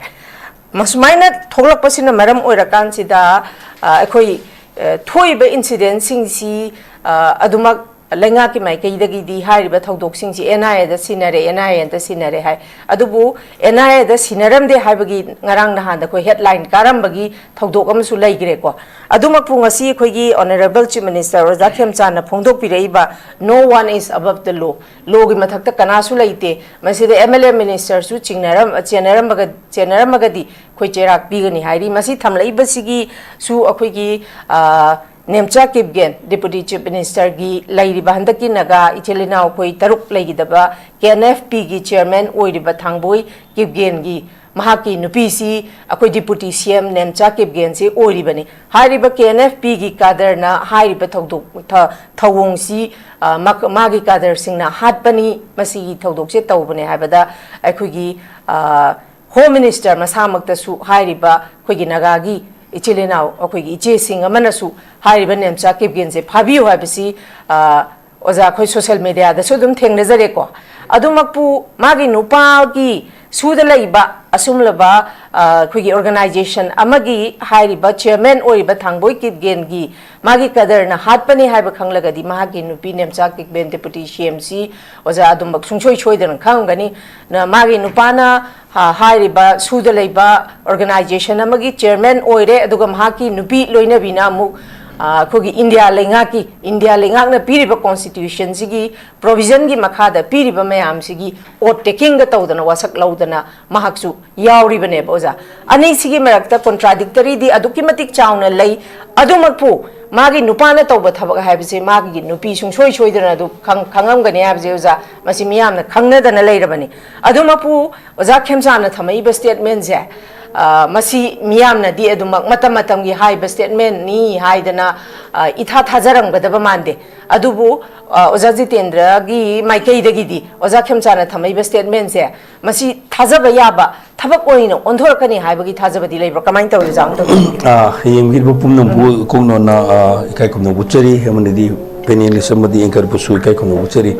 ꯃꯁꯨꯃꯥꯏꯅ ꯊꯣꯛꯂꯛꯄꯁꯤꯅ ꯃꯔꯝ ꯑꯣꯏꯔꯀꯥꯟꯁꯤꯗ, ꯑ, ꯑꯩꯈꯣꯏ, ꯑ, ꯊꯣꯛꯏꯕ ꯏꯟꯁꯤꯗꯦꯟꯁꯤꯡꯁꯤ, ꯑ, ꯑꯗꯨꯃꯛ ꯂꯩꯉꯥꯛꯀꯤ ꯃꯥꯏꯀꯩꯗꯒꯤꯗꯤ ꯍꯥꯏꯔꯤꯕ ꯊꯧꯗꯣꯛꯁꯤꯡꯁꯤ ꯑꯦꯟ ꯑꯥꯏ ꯑꯦꯗ ꯁꯤꯟꯅꯔꯦ, ꯑꯦꯟ ꯑꯥꯏ ꯑꯦꯗ ꯁꯤꯟꯅꯔꯦ ꯍꯥꯏ꯫ ꯑꯗꯨꯕꯨ ꯑꯦꯟ ꯑꯥꯏ ꯑꯦꯗ ꯁꯤꯟꯅꯔꯝꯗꯦ ꯍꯥꯏꯕꯒꯤ ꯉꯔꯥꯡ ꯅꯍꯥꯟꯗ ꯑꯩꯈꯣꯏ ꯍꯦꯗꯂꯥꯏꯟ ꯀꯥꯔꯝꯕꯒꯤ ꯊꯧꯗꯣꯛ ꯑꯃꯁꯨ ꯂꯩꯈ꯭ꯔꯦꯀꯣ꯫ ꯑꯗꯨꯃꯛꯄꯨ ꯉꯁꯤ ꯑꯩꯈꯣꯏꯒꯤ ꯑꯣꯅꯔꯦꯕꯜ ꯆꯤꯐ ꯃꯤꯅꯤꯁꯇꯔ ꯑꯣꯖꯥ ꯈꯦꯝꯆꯥꯟꯅ ꯐꯣꯡꯗꯣꯛꯄꯤꯔꯛꯏꯕ "No one is above the law", ꯂꯣꯒꯤ ꯃꯊꯛꯇ ꯀꯅꯥꯁꯨ ꯂꯩꯇꯦ, ꯃꯁꯤꯗ ꯑꯦꯝ ꯑꯦꯜ ꯑꯦ ꯃꯤꯅꯤꯁꯇꯔꯁꯨ ꯆꯤꯡꯅꯔꯝ-, ꯆꯦꯟꯅꯔꯝꯃꯒ-, ꯆꯦꯟꯅꯔꯝꯃꯒꯗꯤ ꯑꯩꯈꯣꯏ ꯆꯩꯔꯥꯛ ꯄꯤꯒꯅꯤ ꯍꯥꯏꯔꯤ꯫ ꯃꯁꯤ ꯊꯝꯂꯛꯏꯕꯁꯤꯒꯤꯁꯨ ꯑꯩꯈꯣꯏꯒꯤ, ꯑ, ꯅꯦꯝꯆꯥ ꯀꯤꯞꯒꯦꯟ, ꯗꯤꯄꯨꯇꯤ ꯆꯤꯐ ꯃꯤꯅꯤꯁꯇꯔꯒꯤ ꯂꯩꯔꯤꯕ ꯍꯟꯗꯛꯀꯤ ꯅꯥꯒꯥ ꯏꯆꯤꯜ ꯏꯅꯥꯎ ꯑꯩꯈꯣꯏ ꯇꯔꯨꯛ ꯂꯩꯈꯤꯗꯕ ꯀꯦ ꯑꯦꯟ ꯑꯦꯐ ꯄꯤꯒꯤ ꯆꯤꯌꯔꯃꯦꯟ ꯑꯣꯏꯔꯤꯕ ꯊꯥꯡꯕꯣꯏ ꯀꯤꯞꯒꯦꯟꯒꯤ, ꯃꯍꯥꯛꯀꯤ ꯅꯨꯄꯤꯁꯤ ꯑꯩꯈꯣꯏ ꯗꯤꯄꯨꯇꯤ ꯁꯤ ꯑꯦꯝ ꯅꯦꯝꯆꯥ ꯀꯤꯞꯒꯦꯟꯁꯤ ꯑꯣꯏꯔꯤꯕꯅꯤ꯫ ꯍꯥꯏꯔꯤꯕ ꯀꯦ ꯑꯦꯟ ꯑꯦꯐ ꯄꯤꯒꯤ ꯀꯥꯗꯔꯅ ꯍꯥꯏꯔꯤꯕ ꯊꯧꯗꯣꯛ, ꯊ-, ꯊꯧꯑꯣꯡꯁꯤ, ꯑ, ꯃꯛ-, ꯃꯥꯒꯤ ꯀꯥꯗꯔꯁꯤꯡꯅ ꯍꯥꯠꯄꯅꯤ, ꯃꯁꯤꯒꯤ ꯊꯧꯗꯣꯛꯁꯦ ꯇꯧꯕꯅꯦ ꯍꯥꯏꯕꯗ ꯑꯩꯈꯣꯏꯒꯤ, ꯑ, ꯍꯣꯝ ꯃꯤꯅꯤꯁꯇꯔ ꯃꯁꯥꯃꯛꯇꯁꯨ ꯍꯥꯏꯔꯤꯕ ꯑꯩꯈꯣꯏꯒꯤ ꯅꯥꯒꯥꯒꯤ ꯏꯆꯤꯜ ꯏꯅꯥꯎ, ꯑꯩꯈꯣꯏꯒꯤ ꯏꯆꯦꯁꯤꯡ ꯑꯃꯅꯁꯨ ꯍꯥꯏꯔꯤꯕ ꯅꯦꯝꯆꯥ ꯀꯤꯞꯒꯦꯟꯁꯦ ꯐꯥꯕꯤꯌꯨ ꯍꯥꯏꯕꯁꯤ, ꯑ, ꯑꯣꯖꯥ, ꯑꯩꯈꯣꯏ ꯁꯣꯁꯦꯜ ꯃꯦꯗꯤꯌꯥꯗꯁꯨ ꯑꯗꯨꯝ ꯊꯦꯡꯅꯖꯔꯦꯀꯣ꯫ ꯑꯗꯨꯃꯛꯄꯨ ꯃꯥꯒꯤ ꯅꯨꯄꯥꯒꯤ ꯁꯨꯗ ꯂꯩꯕ ꯑꯁꯨꯝꯂꯕ, ꯑ, ꯑꯩꯈꯣꯏꯒꯤ ꯑꯣꯔꯒꯅꯥꯏꯖꯦꯁꯟ ꯑꯃꯒꯤ ꯍꯥꯏꯔꯤꯕ ꯆꯤꯌꯔꯃꯦꯟ ꯑꯣꯏꯔꯤꯕ ꯊꯥꯡꯕꯣꯏ ꯀꯤꯞꯒꯦꯟꯒꯤ ꯃꯥꯒꯤ ꯀꯗꯔꯅ ꯍꯥꯠꯄꯅꯤ ꯍꯥꯏꯕ ꯈꯪꯂꯒꯗꯤ ꯃꯍꯥꯛꯀꯤ ꯅꯨꯄꯤ ꯅꯦꯝꯆꯥ ꯀꯤꯞꯒꯦꯟ ꯗꯤꯄꯨꯇꯤ ꯁꯤ ꯑꯦꯝꯁꯤ ꯑꯣꯖꯥ ꯑꯗꯨꯃꯛ ꯁꯨꯡꯁꯣꯏ ꯁꯣꯏꯗꯅ ꯈꯪꯉꯝꯒꯅꯤ꯫ ꯅ-, ꯃꯥꯒꯤ ꯅꯨꯄꯥꯅ, ꯍꯥ-, ꯍꯥꯏꯔꯤꯕ ꯁꯨꯗ ꯂꯩꯕ ꯑꯣꯔꯒꯅꯥꯏꯖꯦꯁꯟ ꯑꯃꯒꯤ ꯆꯤꯌꯔꯃꯦꯟ ꯑꯣꯏꯔꯦ, ꯑꯗꯨꯒ ꯃꯍꯥꯛꯀꯤ ꯅꯨꯄꯤ ꯂꯣꯏꯅꯕꯤꯅ ꯑꯃꯨꯛ, ꯑ, ꯑꯩꯈꯣꯏꯒꯤ ꯏꯟꯗꯤꯌꯥ ꯂꯩꯉꯥꯛꯀꯤ, ꯏꯟꯗꯤꯌꯥ ꯂꯩꯉꯥꯛꯅ ꯄꯤꯔꯤꯕ ꯀꯣꯟꯁꯇꯤꯇ꯭ꯌꯨꯁꯟꯁꯤꯒꯤ ꯄ꯭ꯔꯣꯚꯤꯖꯟꯒꯤ ꯃꯈꯥꯗ ꯄꯤꯔꯤꯕ ꯃꯌꯥꯝꯁꯤꯒꯤ ꯑꯣꯠ ꯇꯦꯀꯤꯡꯒ ꯇꯧꯗꯅ ꯋꯥꯁꯛ ꯂꯧꯗꯅ ꯃꯍꯥꯛꯁꯨ ꯌꯥꯎꯔꯤꯕꯅꯦꯕ, ꯑꯣꯖꯥ꯫ ꯑꯅꯤꯁꯤꯒꯤ ꯃꯔꯛꯇ ꯀꯣꯟꯇ꯭ꯔꯥꯗꯤꯛꯇꯔꯤꯗꯤ ꯑꯗꯨꯛꯀꯤ ꯃꯇꯤꯛ ꯆꯥꯎꯅ ꯂꯩ꯫ ꯑꯗꯨꯃꯛꯄꯨ ꯃꯥꯒꯤ ꯅꯨꯄꯥꯅ ꯇꯧꯕ ꯊꯕꯛ ꯍꯥꯏꯕꯁꯦ ꯃꯥꯒꯤ ꯅꯨꯄꯤ ꯁꯨꯡꯁꯣꯏ ꯁꯣꯏꯗꯅ ꯑꯗꯨ ꯈꯪ-, ꯈꯪꯉꯝꯒꯅꯤ ꯍꯥꯏꯕꯁꯦ, ꯑꯣꯖꯥ, ꯃꯁꯤ ꯃꯤꯌꯥꯝꯅ ꯈꯪꯅꯗꯅ ꯂꯩꯔꯕꯅꯤ꯫ ꯑꯗꯨꯃꯛꯄꯨ ꯑꯣꯖꯥ ꯈꯦꯝꯆꯥꯟꯅ ꯊꯝꯃꯛꯏꯕ ꯁ꯭ꯇꯦꯠꯃꯦꯟꯁꯦ, ꯑ, ꯃꯁꯤ ꯃꯤꯌꯥꯝꯅꯗꯤ ꯑꯗꯨꯃꯛ ꯃꯇꯝ ꯃꯇꯝꯒꯤ ꯍꯥꯏꯕ statement ꯅꯤ ꯍꯥꯏꯗꯅ, ꯑ, ꯏꯊꯥ ꯊꯥꯖꯔꯝꯒꯗꯕ ꯃꯥꯟꯗꯦ꯫ ꯑꯗꯨꯕꯨ, ꯑ, ꯑꯣꯖꯥ ꯖꯤꯇꯦꯟꯗ꯭ꯔꯒꯤ ꯃꯥꯏꯀꯩꯗꯒꯤꯗꯤ ꯑꯣꯖꯥ ꯈꯦꯝꯆꯥꯅ ꯊꯝꯃꯛꯏꯕ statement ꯁꯦ ꯃꯁꯤ ꯊꯥꯖꯕ ꯌꯥꯕ ꯊꯕꯛ ꯑꯣꯏꯅ ꯑꯣꯟꯊꯣꯔꯛꯀꯅꯤ ꯍꯥꯏꯕꯒꯤ ꯊꯥꯖꯕꯗꯤ ꯂꯩꯕ꯭ꯔꯥ? ꯀꯃꯥꯏꯅ ꯇꯧꯏ, ꯑꯣꯖꯥ? ꯑꯝꯇ ꯊꯝꯕꯤꯌꯨ꯫ ꯑ, ꯌꯦꯡꯕꯤꯔꯤꯕ ꯄꯨꯝꯅꯃꯛꯄꯨ ꯀꯣꯛꯅꯣꯟꯅ, ꯑ, ꯏꯀꯥꯏ ꯈꯨꯝꯅꯕ ꯎꯠꯆꯔꯤ, ꯑꯃꯗꯤ panelist ꯑꯃꯗꯤ anchor ꯕꯨꯁꯨ ꯏꯀꯥꯏ ꯈꯨꯝꯅꯕ ꯎꯠꯆꯔꯤ꯫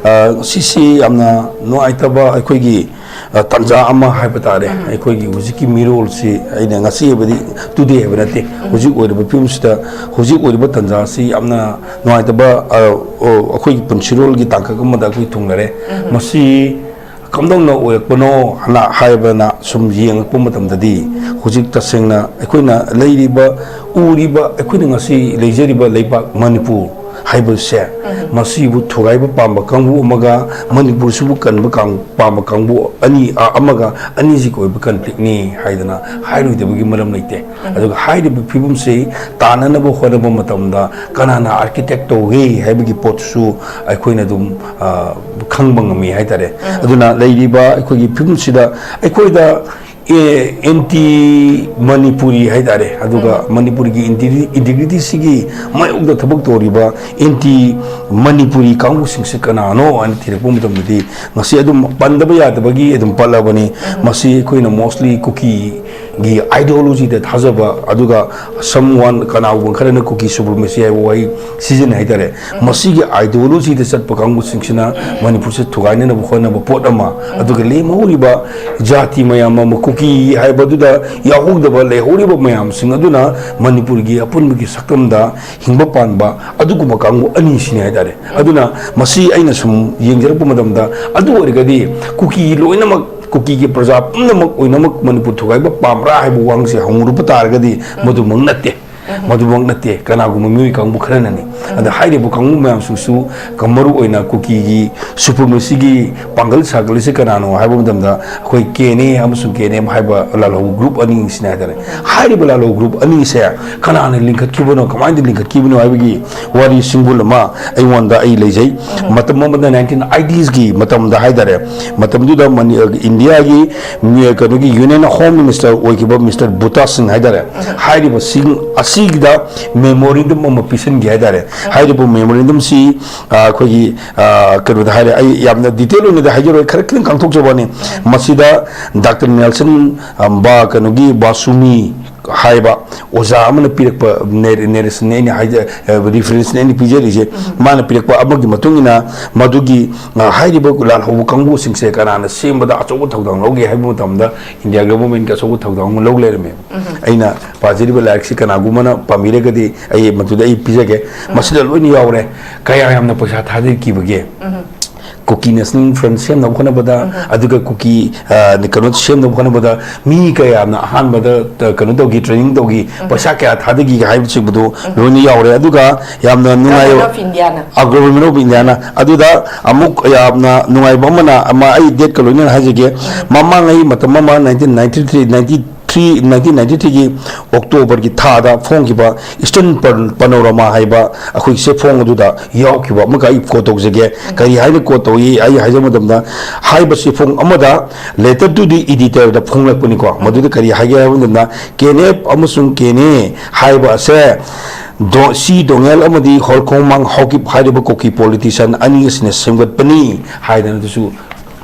ꯑ, ꯁꯤꯁꯤ ꯌꯥꯝꯅ ꯅꯨꯡꯉꯥꯏꯇꯕ ꯑꯩꯈꯣꯏꯒꯤ, ꯑ, ꯇꯥꯟꯖꯥ ꯑꯃ ꯍꯥꯏꯕ ꯇꯥꯔꯦ꯫ ꯑꯩꯈꯣꯏꯒꯤ ꯍꯧꯖꯤꯛꯀꯤ ꯃꯤꯔꯣꯜꯁꯤ ꯑꯩꯅ ꯉꯁꯤ ꯍꯥꯏꯕꯗꯤ today ꯍꯥꯏꯕ ꯅꯠꯇꯦ, ꯍꯧꯖꯤꯛ ꯑꯣꯏꯔꯤꯕ ꯐꯤꯕꯝꯁꯤꯗ, ꯍꯧꯖꯤꯛ ꯑꯣꯏꯔꯤꯕ ꯇꯥꯟꯖꯥꯁꯤ ꯌꯥꯝꯅ ꯅꯨꯡꯉꯥꯏꯇꯕ, ꯑ, ꯑ, ꯑꯩꯈꯣꯏꯒꯤ ꯄꯨꯟꯁꯤꯔꯣꯜꯒꯤ ꯇꯥꯡꯀꯛ ꯑꯃꯗ ꯑꯩꯈꯣꯏ ꯊꯨꯡꯂꯔꯦ꯫ ꯃꯁꯤ ꯀꯝꯗꯧꯅ ꯑꯣꯏꯔꯛꯄꯅꯣ ꯍꯥꯏꯅ ꯍꯥꯏꯕꯅ ꯁꯨꯝ ꯌꯦꯡꯉꯛꯄ ꯃꯇꯝꯗꯗꯤ, ꯍꯧꯖꯤꯛ ꯇꯁꯦꯡꯅ ꯑꯩꯈꯣꯏꯅ ꯂꯩꯔꯤꯕ, ꯎꯔꯤꯕ, ꯑꯩꯈꯣꯏꯅ ꯉꯁꯤ ꯂꯩꯖꯔꯤꯕ ꯂꯩꯕꯥꯛ ꯃꯅꯤꯄꯨꯔ ꯍꯥꯏꯕꯁꯦ, ꯃꯁꯤꯕꯨ ꯊꯨꯒꯥꯏꯕ ꯄꯥꯝꯕ ꯀꯥꯡꯕꯨ ꯑꯃꯒ ꯃꯅꯤꯄꯨꯔꯁꯤꯕꯨ ꯀꯟꯕ ꯀꯥꯡ-, ꯄꯥꯝꯕ ꯀꯥꯡꯕꯨ ꯑꯅꯤ, ꯑ, ꯑꯃꯒ ꯑꯅꯤꯁꯤꯒꯤ ꯑꯣꯏꯕ conflictꯅꯤ ꯍꯥꯏꯗꯅ ꯍꯥꯏꯔꯣꯏꯗꯕꯒꯤ ꯃꯔꯝ ꯂꯩꯇꯦ꯫ ꯑꯗꯨꯒ ꯍꯥꯏꯔꯤꯕ ꯐꯤꯕꯝꯁꯤ ꯇꯥꯅꯅꯕ ꯍꯣꯠꯅꯕ ꯃꯇꯝꯗ ꯀꯅꯥꯅ architect ꯇꯧꯒꯦ ꯍꯥꯏꯕꯒꯤ ꯄꯣꯠꯁꯨ ꯑꯩꯈꯣꯏꯅ ꯑꯗꯨꯝ, ꯑ, ꯈꯪꯕ ꯉꯝꯃꯤ ꯍꯥꯏꯇꯥꯔꯦ꯫ ꯑꯗꯨꯅ ꯂꯩꯔꯤꯕ ꯑꯩꯈꯣꯏꯒꯤ ꯐꯤꯕꯝꯁꯤꯗ ꯑꯩꯈꯣꯏꯗ, ꯑꯦ, anti ꯃꯅꯤꯄꯨꯔꯤ ꯍꯥꯏꯇꯥꯔꯦ, ꯑꯗꯨꯒ ꯃꯅꯤꯄꯨꯔꯒꯤ integ-, integrityꯁꯤꯒꯤ ꯃꯥꯌꯣꯛꯇ ꯊꯕꯛ ꯇꯧꯔꯤꯕ anti ꯃꯅꯤꯄꯨꯔꯤ ꯀꯥꯡꯕꯨꯁꯤꯡꯁꯤ ꯀꯅꯥꯅꯣ ꯍꯥꯏꯅ ꯊꯤꯔꯛꯄ ꯃꯇꯝꯗꯗꯤ, ꯉꯁꯤ ꯑꯗꯨꯝ ꯄꯟꯗꯕ ꯌꯥꯗꯕꯒꯤ ꯑꯗꯨꯝ ꯄꯜꯂꯕꯅꯤ꯫ ꯃꯁꯤ ꯑꯩꯈꯣꯏꯅ mostly ꯀꯨꯀꯤꯒꯤ ideologyꯗ ꯊꯥꯖꯕ, ꯑꯗꯨꯒ someone, ꯀꯅꯥꯒꯨꯝꯕ ꯈꯔꯅ ꯀꯨꯀꯤ supremacy ꯍꯥꯏꯕ ꯋꯥꯍꯩ ꯁꯤꯖꯤꯟꯅꯩ ꯍꯥꯏꯇꯥꯔꯦ꯫ ꯃꯁꯤꯒꯤ ideologyꯗ ꯆꯠꯄ ꯀꯥꯡꯕꯨꯁꯤꯡꯁꯤꯅ ꯃꯅꯤꯄꯨꯔꯁꯦ ꯊꯨꯒꯥꯏꯅꯅꯕ ꯍꯣꯠꯅꯕ ꯄꯣꯠ ꯑꯃ, ꯑꯗꯨꯒ ꯂꯦꯝꯍꯧꯔꯤꯕ ꯖꯥꯇꯤ ꯃꯌꯥꯝ ꯑꯃ, ꯀꯨꯀꯤ ꯍꯥꯏꯕꯗꯨꯗ ꯌꯥꯎꯍꯧꯗꯕ ꯂꯩꯍꯧꯔꯤꯕ ꯃꯌꯥꯝꯁꯤꯡ ꯑꯗꯨꯅ ꯃꯅꯤꯄꯨꯔꯒꯤ ꯑꯄꯨꯟꯕꯒꯤ ꯁꯛꯇꯝꯗ ꯍꯤꯡꯕ ꯄꯥꯟꯕ ꯑꯗꯨꯒꯨꯝꯕ ꯀꯥꯡꯕꯨ ꯑꯅꯤꯁꯤꯅꯤ ꯍꯥꯏꯇꯥꯔꯦ꯫ ꯑꯗꯨꯅ ꯃꯁꯤ ꯑꯩꯅ ꯁꯨꯝ ꯌꯦꯡꯖꯔꯛꯄ ꯃꯇꯝꯗ, ꯑꯗꯨ ꯑꯣꯏꯔꯒꯗꯤ ꯀꯨꯀꯤ ꯂꯣꯏꯅꯃꯛ, ꯀꯨꯀꯤꯒꯤ ꯄ꯭ꯔꯖꯥ ꯄꯨꯝꯅꯃꯛ ꯑꯣꯏꯅꯃꯛ ꯃꯅꯤꯄꯨꯔ ꯊꯨꯒꯥꯏꯕ ꯄꯥꯝꯕ꯭ꯔꯥ ꯍꯥꯏꯕ ꯋꯥꯍꯪꯁꯦ ꯍꯪꯉꯨꯔꯕ ꯇꯥꯔꯒꯗꯤ, ꯃꯗꯨꯃꯛ ꯅꯠꯇꯦ꯫ ꯃꯗꯨꯃꯛ ꯅꯠꯇꯦ, ꯀꯅꯥꯒꯨꯝꯕ ꯃꯤꯑꯣꯏ ꯀꯥꯡꯕꯨ ꯈꯔꯅꯅꯤ꯫ ꯑꯗ ꯍꯥꯏꯔꯤꯕ ꯀꯥꯡꯕꯨ ꯃꯌꯥꯝꯁꯤꯁꯨ ꯀ-, ꯃꯔꯨ ꯑꯣꯏꯅ ꯀꯨꯀꯤꯒꯤ supremacyꯒꯤ ꯄꯥꯡꯒꯜ ꯁꯥꯒꯠꯂꯤꯁꯦ ꯀꯅꯥꯅꯣ ꯍꯥꯏꯕ ꯃꯇꯝꯗ, ꯑꯩꯈꯣꯏ K N A ꯑꯃꯁꯨꯡ K N M ꯍꯥꯏꯕ ꯂꯥꯜꯍꯧꯕ group ꯑꯅꯤꯁꯤꯅ ꯍꯥꯏꯇꯥꯔꯦ꯫ ꯍꯥꯏꯔꯤꯕ ꯂꯥꯜꯍꯧꯕ group ꯑꯅꯤꯁꯦ ꯀꯅꯥꯅ ꯂꯤꯡꯈꯠꯈꯤꯕꯅꯣ, ꯀꯃꯥꯏꯅ ꯂꯤꯡꯈꯠꯈꯤꯕꯅꯣ ꯍꯥꯏꯕꯒꯤ ꯋꯥꯔꯤ ꯁꯤꯡꯕꯨꯜ ꯑꯃ ꯑꯩꯉꯣꯟꯗ ꯑꯩ ꯂꯩꯖꯩ꯫ ꯃꯇꯝ ꯑꯃꯗ nineteen eightiesꯀꯤ ꯃꯇꯝꯗ ꯍꯥꯏꯇꯥꯔꯦ, ꯃꯇꯝꯗꯨꯗ ꯃꯅꯤ-, ꯏꯟꯗꯤꯌꯥꯒꯤ ꯃꯤ-, ꯀꯩꯅꯣꯒꯤ Union Home Minister ꯑꯣꯏꯈꯤꯕ Mister Bhuta Singh ꯍꯥꯏꯇꯥꯔꯦ, ꯍꯥꯏꯔꯤꯕꯁꯤꯡ ꯑꯁꯤꯒꯤꯗ memorandum ꯑꯃ ꯄꯤꯁꯤꯟꯈꯤ ꯍꯥꯏꯇꯥꯔꯦ꯫ ꯍꯥꯏꯔꯤꯕ memorandumꯁꯤ, ꯑ, ꯑꯩꯈꯣꯏꯒꯤ, ꯑ, ꯀꯩꯅꯣꯗ ꯍꯥꯏꯔꯦ, ꯑꯩ ꯌꯥꯝꯅ detail ꯑꯣꯏꯅꯗꯤ ꯍꯥꯏꯖꯔꯣꯏ, ꯈꯔ ꯈꯤꯇꯪ ꯀꯥꯡꯊꯣꯛꯆꯕꯅꯤ꯫ ꯃꯁꯤꯗ Doctor Nelson, ꯑ, ꯕꯥ-, ꯀꯩꯅꯣꯒꯤ ꯕꯥꯁꯨꯃꯤ ꯍꯥꯏꯕ ꯑꯣꯖꯥ ꯑꯃꯅ ꯄꯤꯔꯛꯄ ꯅꯦ-, narrationꯅꯦ ꯑꯩꯅ ꯍꯥꯏꯖ-, ꯑ, referenceꯅꯦ ꯑꯩꯅ ꯄꯤꯖꯔꯤꯁꯦ꯫ ꯃꯥꯅ ꯄꯤꯔꯛꯄ ꯑꯃꯒꯤ ꯃꯇꯨꯡ ꯏꯟꯅ, ꯃꯗꯨꯒꯤ, ꯑ, ꯍꯥꯏꯔꯤꯕ ꯂꯥꯜꯍꯧꯕ ꯀꯥꯡꯕꯨꯁꯤꯡꯁꯦ ꯀꯅꯥꯅ ꯁꯦꯝꯕꯗ ꯑꯆꯧꯕ ꯊꯧꯗꯥꯡ ꯂꯧꯒꯦ ꯍꯥꯏꯕ ꯃꯇꯝꯗ, ꯏꯟꯗꯤꯌꯥ governmentꯀꯤ ꯑꯆꯧꯕ ꯊꯧꯗꯥꯡ ꯑꯃ ꯂꯧ ꯂꯩꯔꯝꯃꯦꯕ꯫ ꯑꯩꯅ ꯄꯥꯖꯔꯤꯕ ꯂꯥꯏꯔꯤꯛꯁꯤ ꯀꯅꯥꯒꯨꯝꯕꯅ ꯄꯥꯝꯕꯤꯔꯒꯗꯤ ꯑꯩ ꯃꯗꯨꯗ ꯑꯩ ꯄꯤꯖꯒꯦ꯫ ꯃꯁꯤꯗ ꯂꯣꯏꯅ ꯌꯥꯎꯔꯦ꯫ ꯀꯌꯥ ꯌꯥꯝꯅ ꯄꯩꯁꯥ ꯊꯥꯗꯈꯤꯕꯒꯦ? ꯀꯨꯀꯤ National Front ꯁꯦꯝꯅꯕ ꯍꯣꯠꯅꯕꯗ, ꯑꯗꯨꯒ ꯀꯨꯀꯤ, ꯑ, ꯀꯩꯅꯣ ꯁꯦꯝꯅꯕ ꯍꯣꯠꯅꯕꯗ ꯃꯤ ꯀꯌꯥ ꯌꯥꯝꯅ ꯑꯍꯥꯟꯕꯗ, ꯑ, ꯀꯩꯅꯣ ꯇꯧꯈꯤ, training ꯇꯧꯈꯤ, ꯄꯩꯁꯥ ꯀꯌꯥ ꯊꯥꯗꯈꯤꯒꯦ ꯍꯥꯏꯕꯁꯤꯡꯕꯗꯣ ꯂꯣꯏꯅ ꯌꯥꯎꯔꯦ꯫ ꯑꯗꯨꯒ ꯌꯥꯝꯅ ꯅꯨꯡꯉꯥꯏꯕ Government of Indiaꯅ꯫ ꯑ, Government of Indiaꯅ꯫ ꯑꯗꯨꯗ ꯑꯃꯨꯛ ꯌꯥꯝꯅ ꯅꯨꯡꯉꯥꯏꯕ ꯑꯃꯅ, ꯑꯃ ꯑꯩ dateꯀ ꯂꯣꯏꯅꯅ ꯍꯥꯏꯖꯒꯦ꯫ ꯃꯃꯥꯡ ꯑꯩ ꯃꯇꯝ ꯑꯃ nineteen ninety three, ninety three, nineteen ninety threeꯒꯤ Octoberꯒꯤ ꯊꯥꯗ ꯐꯣꯡꯈꯤꯕ Eastern Pan-, Panorama ꯍꯥꯏꯕ ꯑꯩꯈꯣꯏꯒꯤ ꯆꯦꯐꯣꯡ ꯑꯗꯨꯗ ꯌꯥꯎꯈꯤꯕ ꯑꯃꯒ ꯑꯩ quote ꯇꯧꯖꯒꯦ꯫ ꯀꯔꯤ ꯍꯥꯏꯅ quote ꯇꯧꯏ? ꯑꯩ ꯍꯥꯏꯖꯕ ꯃꯇꯝꯗ, ꯍꯥꯏꯕ ꯆꯦꯐꯣꯡ ꯑꯃꯗ, letter to the editorꯗ ꯐꯣꯡꯂꯛꯄꯅꯤꯀꯣ꯫ ꯃꯗꯨꯗ ꯀꯔꯤ ꯍꯥꯏꯒꯦ ꯍꯥꯏꯕ ꯃꯇꯝꯗ, K N F ꯑꯃꯁꯨꯡ K N A ꯍꯥꯏꯕ ꯑꯁꯦ ꯗꯣ-, ꯁꯤ ꯗꯣꯉꯦꯜ ꯑꯃꯗꯤ ꯍꯣꯔꯈꯣꯡꯃꯥꯡ ꯍꯥꯎꯀꯤꯞ ꯍꯥꯏꯔꯤꯕ ꯀꯨꯀꯤ politician ꯑꯅꯤ ꯑꯁꯤꯅ ꯁꯦꯝꯒꯠꯄꯅꯤ ꯍꯥꯏꯗꯅ ꯑꯗꯨꯁꯨ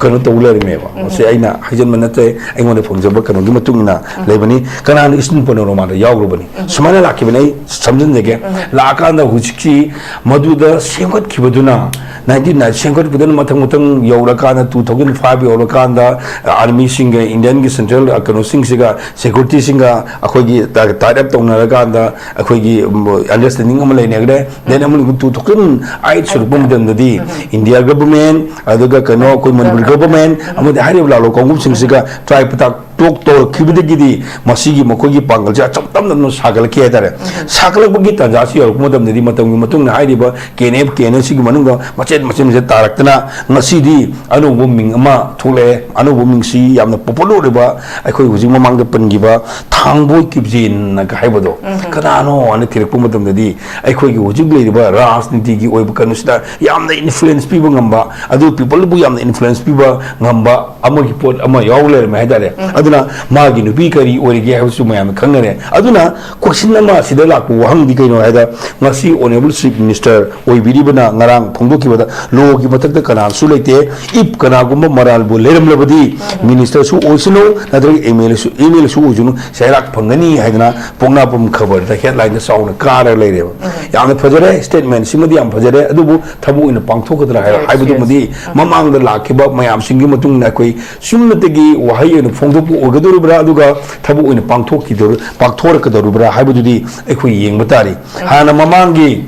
ꯀꯩꯅꯣ ꯇꯧ ꯂꯩꯔꯝꯃꯦꯕ꯫ ꯃꯁꯤ ꯑꯩꯅ ꯍꯥꯏꯖꯟꯕ ꯅꯠꯇꯦ, ꯑꯩꯉꯣꯟꯗ ꯐꯪꯖꯕ ꯀꯩꯅꯣꯒꯤ ꯃꯇꯨꯡ ꯏꯟꯅ ꯂꯩꯕꯅꯤ꯫ ꯀꯅꯥꯅ Eastern Panoramaꯗ ꯌꯥꯎꯈ꯭ꯔꯕꯅꯤ? ꯁꯨꯃꯥꯏꯅ ꯂꯥꯛꯈꯤꯕꯅꯤ, ꯑꯩ ꯁꯝꯖꯤꯟꯖꯒꯦ꯫ ꯂꯥꯛꯑꯀꯥꯟꯗ ꯍꯧꯖꯤꯛꯁꯤ ꯃꯗꯨꯗ ꯁꯦꯝꯒꯠꯈꯤꯕꯗꯨꯅ, nineteen ninety ꯁꯦꯝꯒꯠꯄꯗꯨꯅ ꯃꯊꯪ ꯃꯊꯪ ꯌꯧꯔꯀꯥꯟꯗ, two thousand five ꯌꯧꯔꯀꯥꯟꯗ, armyꯁꯤꯡꯒ, Indianꯒꯤ central, ꯑ, ꯀꯩꯅꯣꯁꯤꯡꯁꯤꯒ, securityꯁꯤꯡꯒ ꯑꯩꯈꯣꯏꯒꯤ tie up ꯇꯧꯅꯔꯀꯥꯟꯗ, ꯑꯩꯈꯣꯏꯒꯤ, ꯎꯝ, understanding ꯑꯃ ꯂꯩꯅꯈ꯭ꯔꯦ꯫ Then ꯑꯃꯨꯛ two thousand eight ꯁꯨꯔꯛꯄ ꯃꯇꯝꯗꯗꯤ India government, ꯑꯗꯨꯒ ꯀꯩꯅꯣ, ꯑꯩꯈꯣꯏ ꯃꯅꯤꯄꯨꯔ government, ꯑꯃꯗꯤ ꯍꯥꯏꯔꯤꯕ ꯂꯥꯜꯍꯧ ꯀꯥꯡꯕꯨꯁꯤꯡꯁꯤꯒ ꯇ꯭ꯔꯥꯏ ꯄꯇꯥꯛ ꯇꯣꯛ ꯇꯧꯔꯛꯈꯤꯕꯗꯒꯤꯗꯤ ꯃꯁꯤꯒꯤ ꯃꯈꯣꯏꯒꯤ ꯄꯥꯡꯒꯜꯁꯦ ꯑꯆꯝ ꯇꯝ ꯇꯝꯅ ꯁꯥꯒꯠꯂꯛꯈꯤ ꯍꯥꯏꯇꯥꯔꯦ꯫ ꯁꯥꯒꯠꯂꯛꯄꯒꯤ ꯇꯥꯟꯖꯥꯁꯤ ꯌꯧꯔꯛꯄ ꯃꯇꯝꯗꯗꯤ ꯃꯇꯝꯒꯤ ꯃꯇꯨꯡ ꯏꯟꯅ ꯍꯥꯏꯔꯤꯕ K N F, K N L ꯁꯤꯒꯤ ꯃꯅꯨꯡꯗ ꯃꯆꯦꯠ ꯃꯆꯦꯠ ꯃꯆꯦꯠ ꯇꯥꯔꯛꯇꯅ ꯉꯁꯤꯗꯤ ꯑꯅꯧꯕ ꯃꯤꯡ ꯑꯃ ꯊꯣꯛꯂꯛꯑꯦ꯫ ꯑꯅꯧꯕ ꯃꯤꯡꯁꯤ ꯌꯥꯝꯅ ꯄꯣꯄꯨꯂꯔ ꯑꯣꯏꯕ, ꯑꯩꯈꯣꯏ ꯍꯧꯖꯤꯛ ꯃꯃꯥꯡꯗ ꯄꯟꯈꯤꯕ ꯊꯥꯡꯕꯣꯏ ꯀꯤꯞꯖꯦꯟꯅꯒ ꯍꯥꯏꯕꯗꯣ꯫ ꯀꯅꯥꯅꯣ ꯍꯥꯏꯅ ꯊꯤꯔꯛꯄ ꯃꯇꯝꯗꯗꯤ ꯑꯩꯈꯣꯏꯒꯤ ꯍꯧꯖꯤꯛ ꯂꯩꯔꯤꯕ ꯔꯥꯖꯅꯤꯇꯤꯒꯤ ꯑꯣꯏꯕ ꯀꯩꯅꯣꯁꯤꯗ ꯌꯥꯝꯅ ꯏꯟꯐ꯭ꯂꯨꯌꯦꯟꯁ ꯄꯤꯕ ꯉꯝꯕ, ꯑꯗꯨ ꯄꯤꯄꯜꯕꯨ ꯌꯥꯝꯅ ꯏꯟꯐ꯭ꯂꯨꯌꯦꯟꯁ ꯄꯤꯕ ꯉꯝꯕ ꯑꯃꯒꯤ ꯄꯣꯠ ꯑꯃ ꯌꯥꯎ ꯂꯩꯔꯝꯃꯦ ꯍꯥꯏꯇꯥꯔꯦ꯫ ꯑꯗꯨꯅ ꯃꯥꯒꯤ ꯅꯨꯄꯤ ꯀꯔꯤ ꯑꯣꯏꯔꯤꯒꯦ ꯍꯥꯏꯕꯁꯨ ꯃꯌꯥꯝꯅ ꯈꯪꯅꯔꯦ꯫ ꯑꯗꯨꯅ ꯀꯣꯏꯁꯟ ꯑꯃ ꯑꯁꯤꯗ ꯂꯥꯛꯄ ꯋꯥꯍꯪꯗꯤ ꯀꯩꯅꯣ ꯍꯥꯏꯗ, ꯉꯁꯤ ꯑꯣꯅꯔꯦꯕꯜ ꯆꯤꯐ ꯃꯤꯅꯤꯁꯇꯔ ꯑꯣꯏꯕꯤꯔꯤꯕꯅ ꯉꯔꯥꯡ ꯐꯣꯡꯗꯣꯛꯈꯤꯕꯗ ꯂꯣꯒꯤ ꯃꯊꯛꯇ ꯀꯅꯥꯁꯨ ꯂꯩꯇꯦ, ꯏꯐ ꯀꯅꯥꯒꯨꯝꯕ ꯃꯔꯥꯜꯕꯨ ꯂꯩꯔꯝꯂꯕꯗꯤ ꯃꯤꯅꯤꯁꯇꯔꯁꯨ ꯑꯣꯏꯁꯅꯨ ꯅꯠꯇ꯭ꯔꯒ ꯑꯦꯝ ꯑꯦꯜ ꯑꯦꯁꯨ, ꯑꯦꯝ ꯑꯦꯜ ꯑꯦꯁꯨ ꯑꯣꯏꯁꯅꯨ, ꯆꯩꯔꯥꯛ ꯐꯪꯒꯅꯤ ꯍꯥꯏꯗꯅ ꯄꯣꯛꯅꯐꯝ ꯈꯕꯔꯗ ꯍꯦꯗꯂꯥꯏꯟꯗ ꯆꯥꯎꯅ ꯀꯥꯔꯒ ꯂꯩꯔꯦꯕ꯫ ꯌꯥꯝꯅ ꯐꯖꯔꯦ, ꯁ꯭ꯇꯦꯠꯃꯦꯟ ꯁꯤꯃꯗꯤ ꯌꯥꯝ ꯐꯖꯔꯦ, ꯑꯗꯨꯕꯨ ꯊꯕꯛ ꯑꯣꯏꯅ ꯄꯥꯡꯊꯣꯛꯀꯗ꯭ꯔꯥ ꯍꯥꯏ-, ꯍꯥꯏꯕꯗꯨꯃꯗꯤ ꯃꯃꯥꯡꯗ ꯂꯥꯛꯈꯤꯕ ꯃꯌꯥꯝꯁꯤꯡꯒꯤ ꯃꯇꯨꯡ ꯏꯟꯅ ꯑꯩꯈꯣꯏ ꯆꯨꯝꯅꯇꯒꯤ ꯋꯥꯍꯩ ꯑꯣꯏꯅ ꯐꯣꯡꯗꯣꯛꯄ ꯑꯣꯏꯒꯗꯧꯔꯤꯕ꯭ꯔꯥ, ꯑꯗꯨꯒ ꯊꯕꯛ ꯑꯣꯏꯅ ꯄꯥꯡꯊꯣꯛꯈꯤꯗꯧ-, ꯄꯥꯡꯊꯣꯔꯛꯀꯗꯧꯔꯤꯕ꯭ꯔꯥ ꯍꯥꯏꯕꯗꯨꯗꯤ ꯑꯩꯈꯣꯏ ꯌꯦꯡꯕ ꯇꯥꯔꯤ꯫ ꯍꯥꯟꯅ ꯃꯃꯥꯡꯒꯤ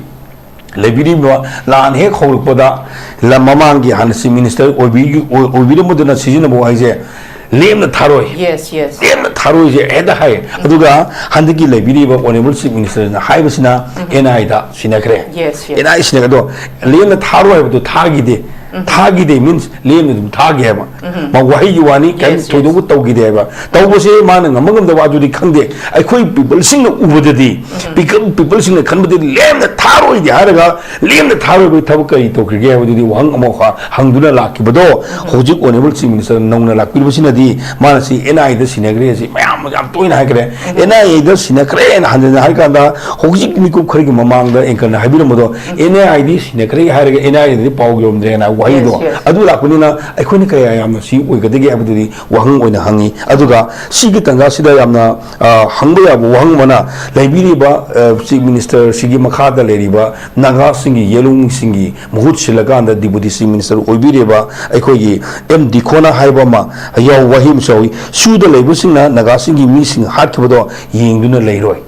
ꯂꯩꯕꯤꯔꯤꯕ ꯂꯥꯟ ꯍꯦꯛ ꯍꯧꯔꯛꯄꯗ ꯂꯝ ꯃꯃꯥꯡꯒꯤ ꯍꯥꯟꯅ ꯆꯤꯐ ꯃꯤꯅꯤꯁꯇꯔ ꯑꯣꯏꯕꯤ-, ꯑꯣꯏ-, ꯑꯣꯏꯕꯤꯔꯝꯕꯗꯨꯅ ꯁꯤꯖꯤꯟꯅꯕ ꯋꯥꯍꯩꯁꯦ, "ꯂꯦꯝꯅ ꯊꯥꯔꯣꯏ"꯫ Yes, yes. "ꯂꯦꯝꯅ ꯊꯥꯔꯣꯏꯁꯦ" ꯍꯦꯛꯇ ꯍꯥꯏ꯫ ꯑꯗꯨꯒ ꯍꯟꯗꯛꯀꯤ ꯂꯩꯕꯤꯔꯤꯕ ꯑꯣꯅꯔꯦꯕꯜ ꯆꯤꯐ ꯃꯤꯅꯤꯁꯇꯔꯅ ꯍꯥꯏꯕꯁꯤꯅ ꯑꯦꯟ ꯑꯥꯏꯗ ꯁꯤꯟꯅꯈ꯭ꯔꯦ꯫ Yes, yes. ꯑꯦꯟ ꯑꯥꯏ ꯁꯤꯟꯅꯈ꯭ꯔꯦ꯫ ꯑꯗꯣ "ꯂꯦꯝꯅ ꯊꯥꯔꯣꯏ" ꯍꯥꯏꯕꯗꯣ ꯊꯥꯈꯤꯗꯦ꯫ ꯊꯥꯈꯤꯗꯦ means ꯂꯦꯝꯅ ꯑꯗꯨꯝ ꯊꯥꯈꯤ ꯍꯥꯏꯕ꯫ ꯃꯥ ꯋꯥꯍꯩꯒꯤ ꯋꯥꯅꯤ, ꯀꯔꯤꯝ ꯌꯦꯁ, ꯌꯦꯁ꯫ ꯊꯣꯏꯗꯣꯛꯄ ꯇꯧꯈꯤꯗꯦ ꯍꯥꯏꯕ꯫ ꯇꯧꯕꯁꯦ ꯃꯥꯅ ꯉꯝꯕ ꯉꯝꯗꯕ ꯑꯗꯨꯗꯤ ꯈꯪꯗꯦ꯫ ꯑꯩꯈꯣꯏ ꯄꯤꯄꯜꯁꯤꯡꯅ ꯎꯕꯗꯗꯤ, ꯄꯤꯄꯜꯁꯤꯡꯅ ꯈꯟꯕꯗꯗꯤ ꯂꯦꯝꯅ ꯊꯥꯔꯣꯏꯗꯤ ꯍꯥꯏꯔꯒ ꯂꯦꯝꯅ ꯊꯥꯔꯣꯏꯕꯒꯤ ꯊꯕꯛ ꯀꯔꯤ ꯇꯧꯈ꯭ꯔꯒꯦ ꯍꯥꯏꯕꯗꯨꯗꯤ ꯋꯥꯍꯪ ꯑꯃ ꯍꯪꯗꯨꯅ ꯂꯥꯛꯈꯤꯕꯗꯣ, ꯍꯧꯖꯤꯛ ꯑꯣꯅꯔꯦꯕꯜ ꯆꯤꯐ ꯃꯤꯅꯤꯁꯇꯔ ꯅꯧꯅ ꯂꯥꯛꯄꯤꯔꯤꯕꯁꯤꯅꯗꯤ ꯃꯥꯅ ꯁꯤ ꯑꯦꯟ ꯑꯥꯏꯗ ꯁꯤꯟꯅꯈ꯭ꯔꯦ, ꯁꯤ ꯃꯌꯥꯝ ꯌꯥꯝ ꯇꯣꯏꯅ ꯍꯥꯏꯈ꯭ꯔꯦ꯫ ꯑꯦꯟ ꯑꯥꯏ ꯑꯦꯗ ꯁꯤꯟꯅꯈ꯭ꯔꯦꯅ ꯍꯟꯖꯤꯟꯅ ꯍꯥꯏꯔꯀꯥꯟꯗ ꯍꯧꯖꯤꯛ ꯃꯤꯀꯨꯞ ꯈꯔꯒꯤ ꯃꯃꯥꯡꯗ ꯑꯦꯡꯀꯔꯅ ꯍꯥꯏꯕꯤꯔꯝꯕꯗꯣ, ꯑꯦꯟ ꯑꯥꯏ ꯑꯦꯗꯤ ꯁꯤꯟꯅꯈ꯭ꯔꯦ ꯍꯥꯏꯔꯒ ꯑꯦꯟ ꯑꯥꯏ ꯑꯦꯗꯗꯤ ꯄꯥꯎ ꯌꯧꯔꯝꯗ꯭ꯔꯦꯅ ꯋꯥꯍꯩꯗꯣ, ꯌꯦꯁ, ꯌꯦꯁ꯫ ꯑꯗꯨ ꯂꯥꯛꯄꯅꯤꯅ ꯑꯩꯈꯣꯏꯅ ꯀꯌꯥ ꯌꯥꯝꯅ ꯁꯤ ꯑꯣꯏꯒꯗꯒꯦ ꯍꯥꯏꯕꯗꯨꯗꯤ ꯋꯥꯍꯪ ꯑꯣꯏꯅ ꯍꯪꯉꯤ꯫ ꯑꯗꯨꯒ ꯁꯤꯒꯤ ꯇꯥꯟꯖꯥꯁꯤꯗ ꯌꯥꯝꯅ, ꯑ, ꯍꯪꯕ ꯌꯥꯕ ꯋꯥꯍꯪ ꯑꯃꯅ, ꯂꯩꯕꯤꯔꯤꯕ, ꯑ, ꯆꯤꯐ ꯃꯤꯅꯤꯁꯇꯔꯁꯤꯒꯤ ꯃꯈꯥꯗ ꯂꯩꯔꯤꯕ ꯅꯥꯒꯥꯁꯤꯡꯒꯤ ꯌꯦꯂꯨꯡꯁꯤꯡꯒꯤ ꯃꯍꯨꯠ ꯁꯤꯜꯂꯀꯥꯟꯗ ꯗꯤꯄꯨꯇꯤ ꯆꯤꯐ ꯃꯤꯅꯤꯁꯇꯔ ꯑꯣꯏꯕꯤꯔꯤꯕ ꯑꯩꯈꯣꯏꯒꯤ ꯑꯦꯝ ꯗꯤꯈꯣꯅ ꯍꯥꯏꯕ ꯑꯃ ꯌꯥꯎ-, ꯋꯥꯍꯩ ꯑꯃꯁꯨ ꯌꯥꯎꯏ, "ꯁꯨꯗ ꯂꯩꯕꯁꯤꯡꯅ ꯅꯥꯒꯥꯁꯤꯡꯒꯤ ꯃꯤꯁꯤꯡ ꯍꯥꯠꯈꯤꯕꯗꯣ ꯌꯦꯡꯗꯨꯅ ꯂꯩꯔꯣꯏ"꯫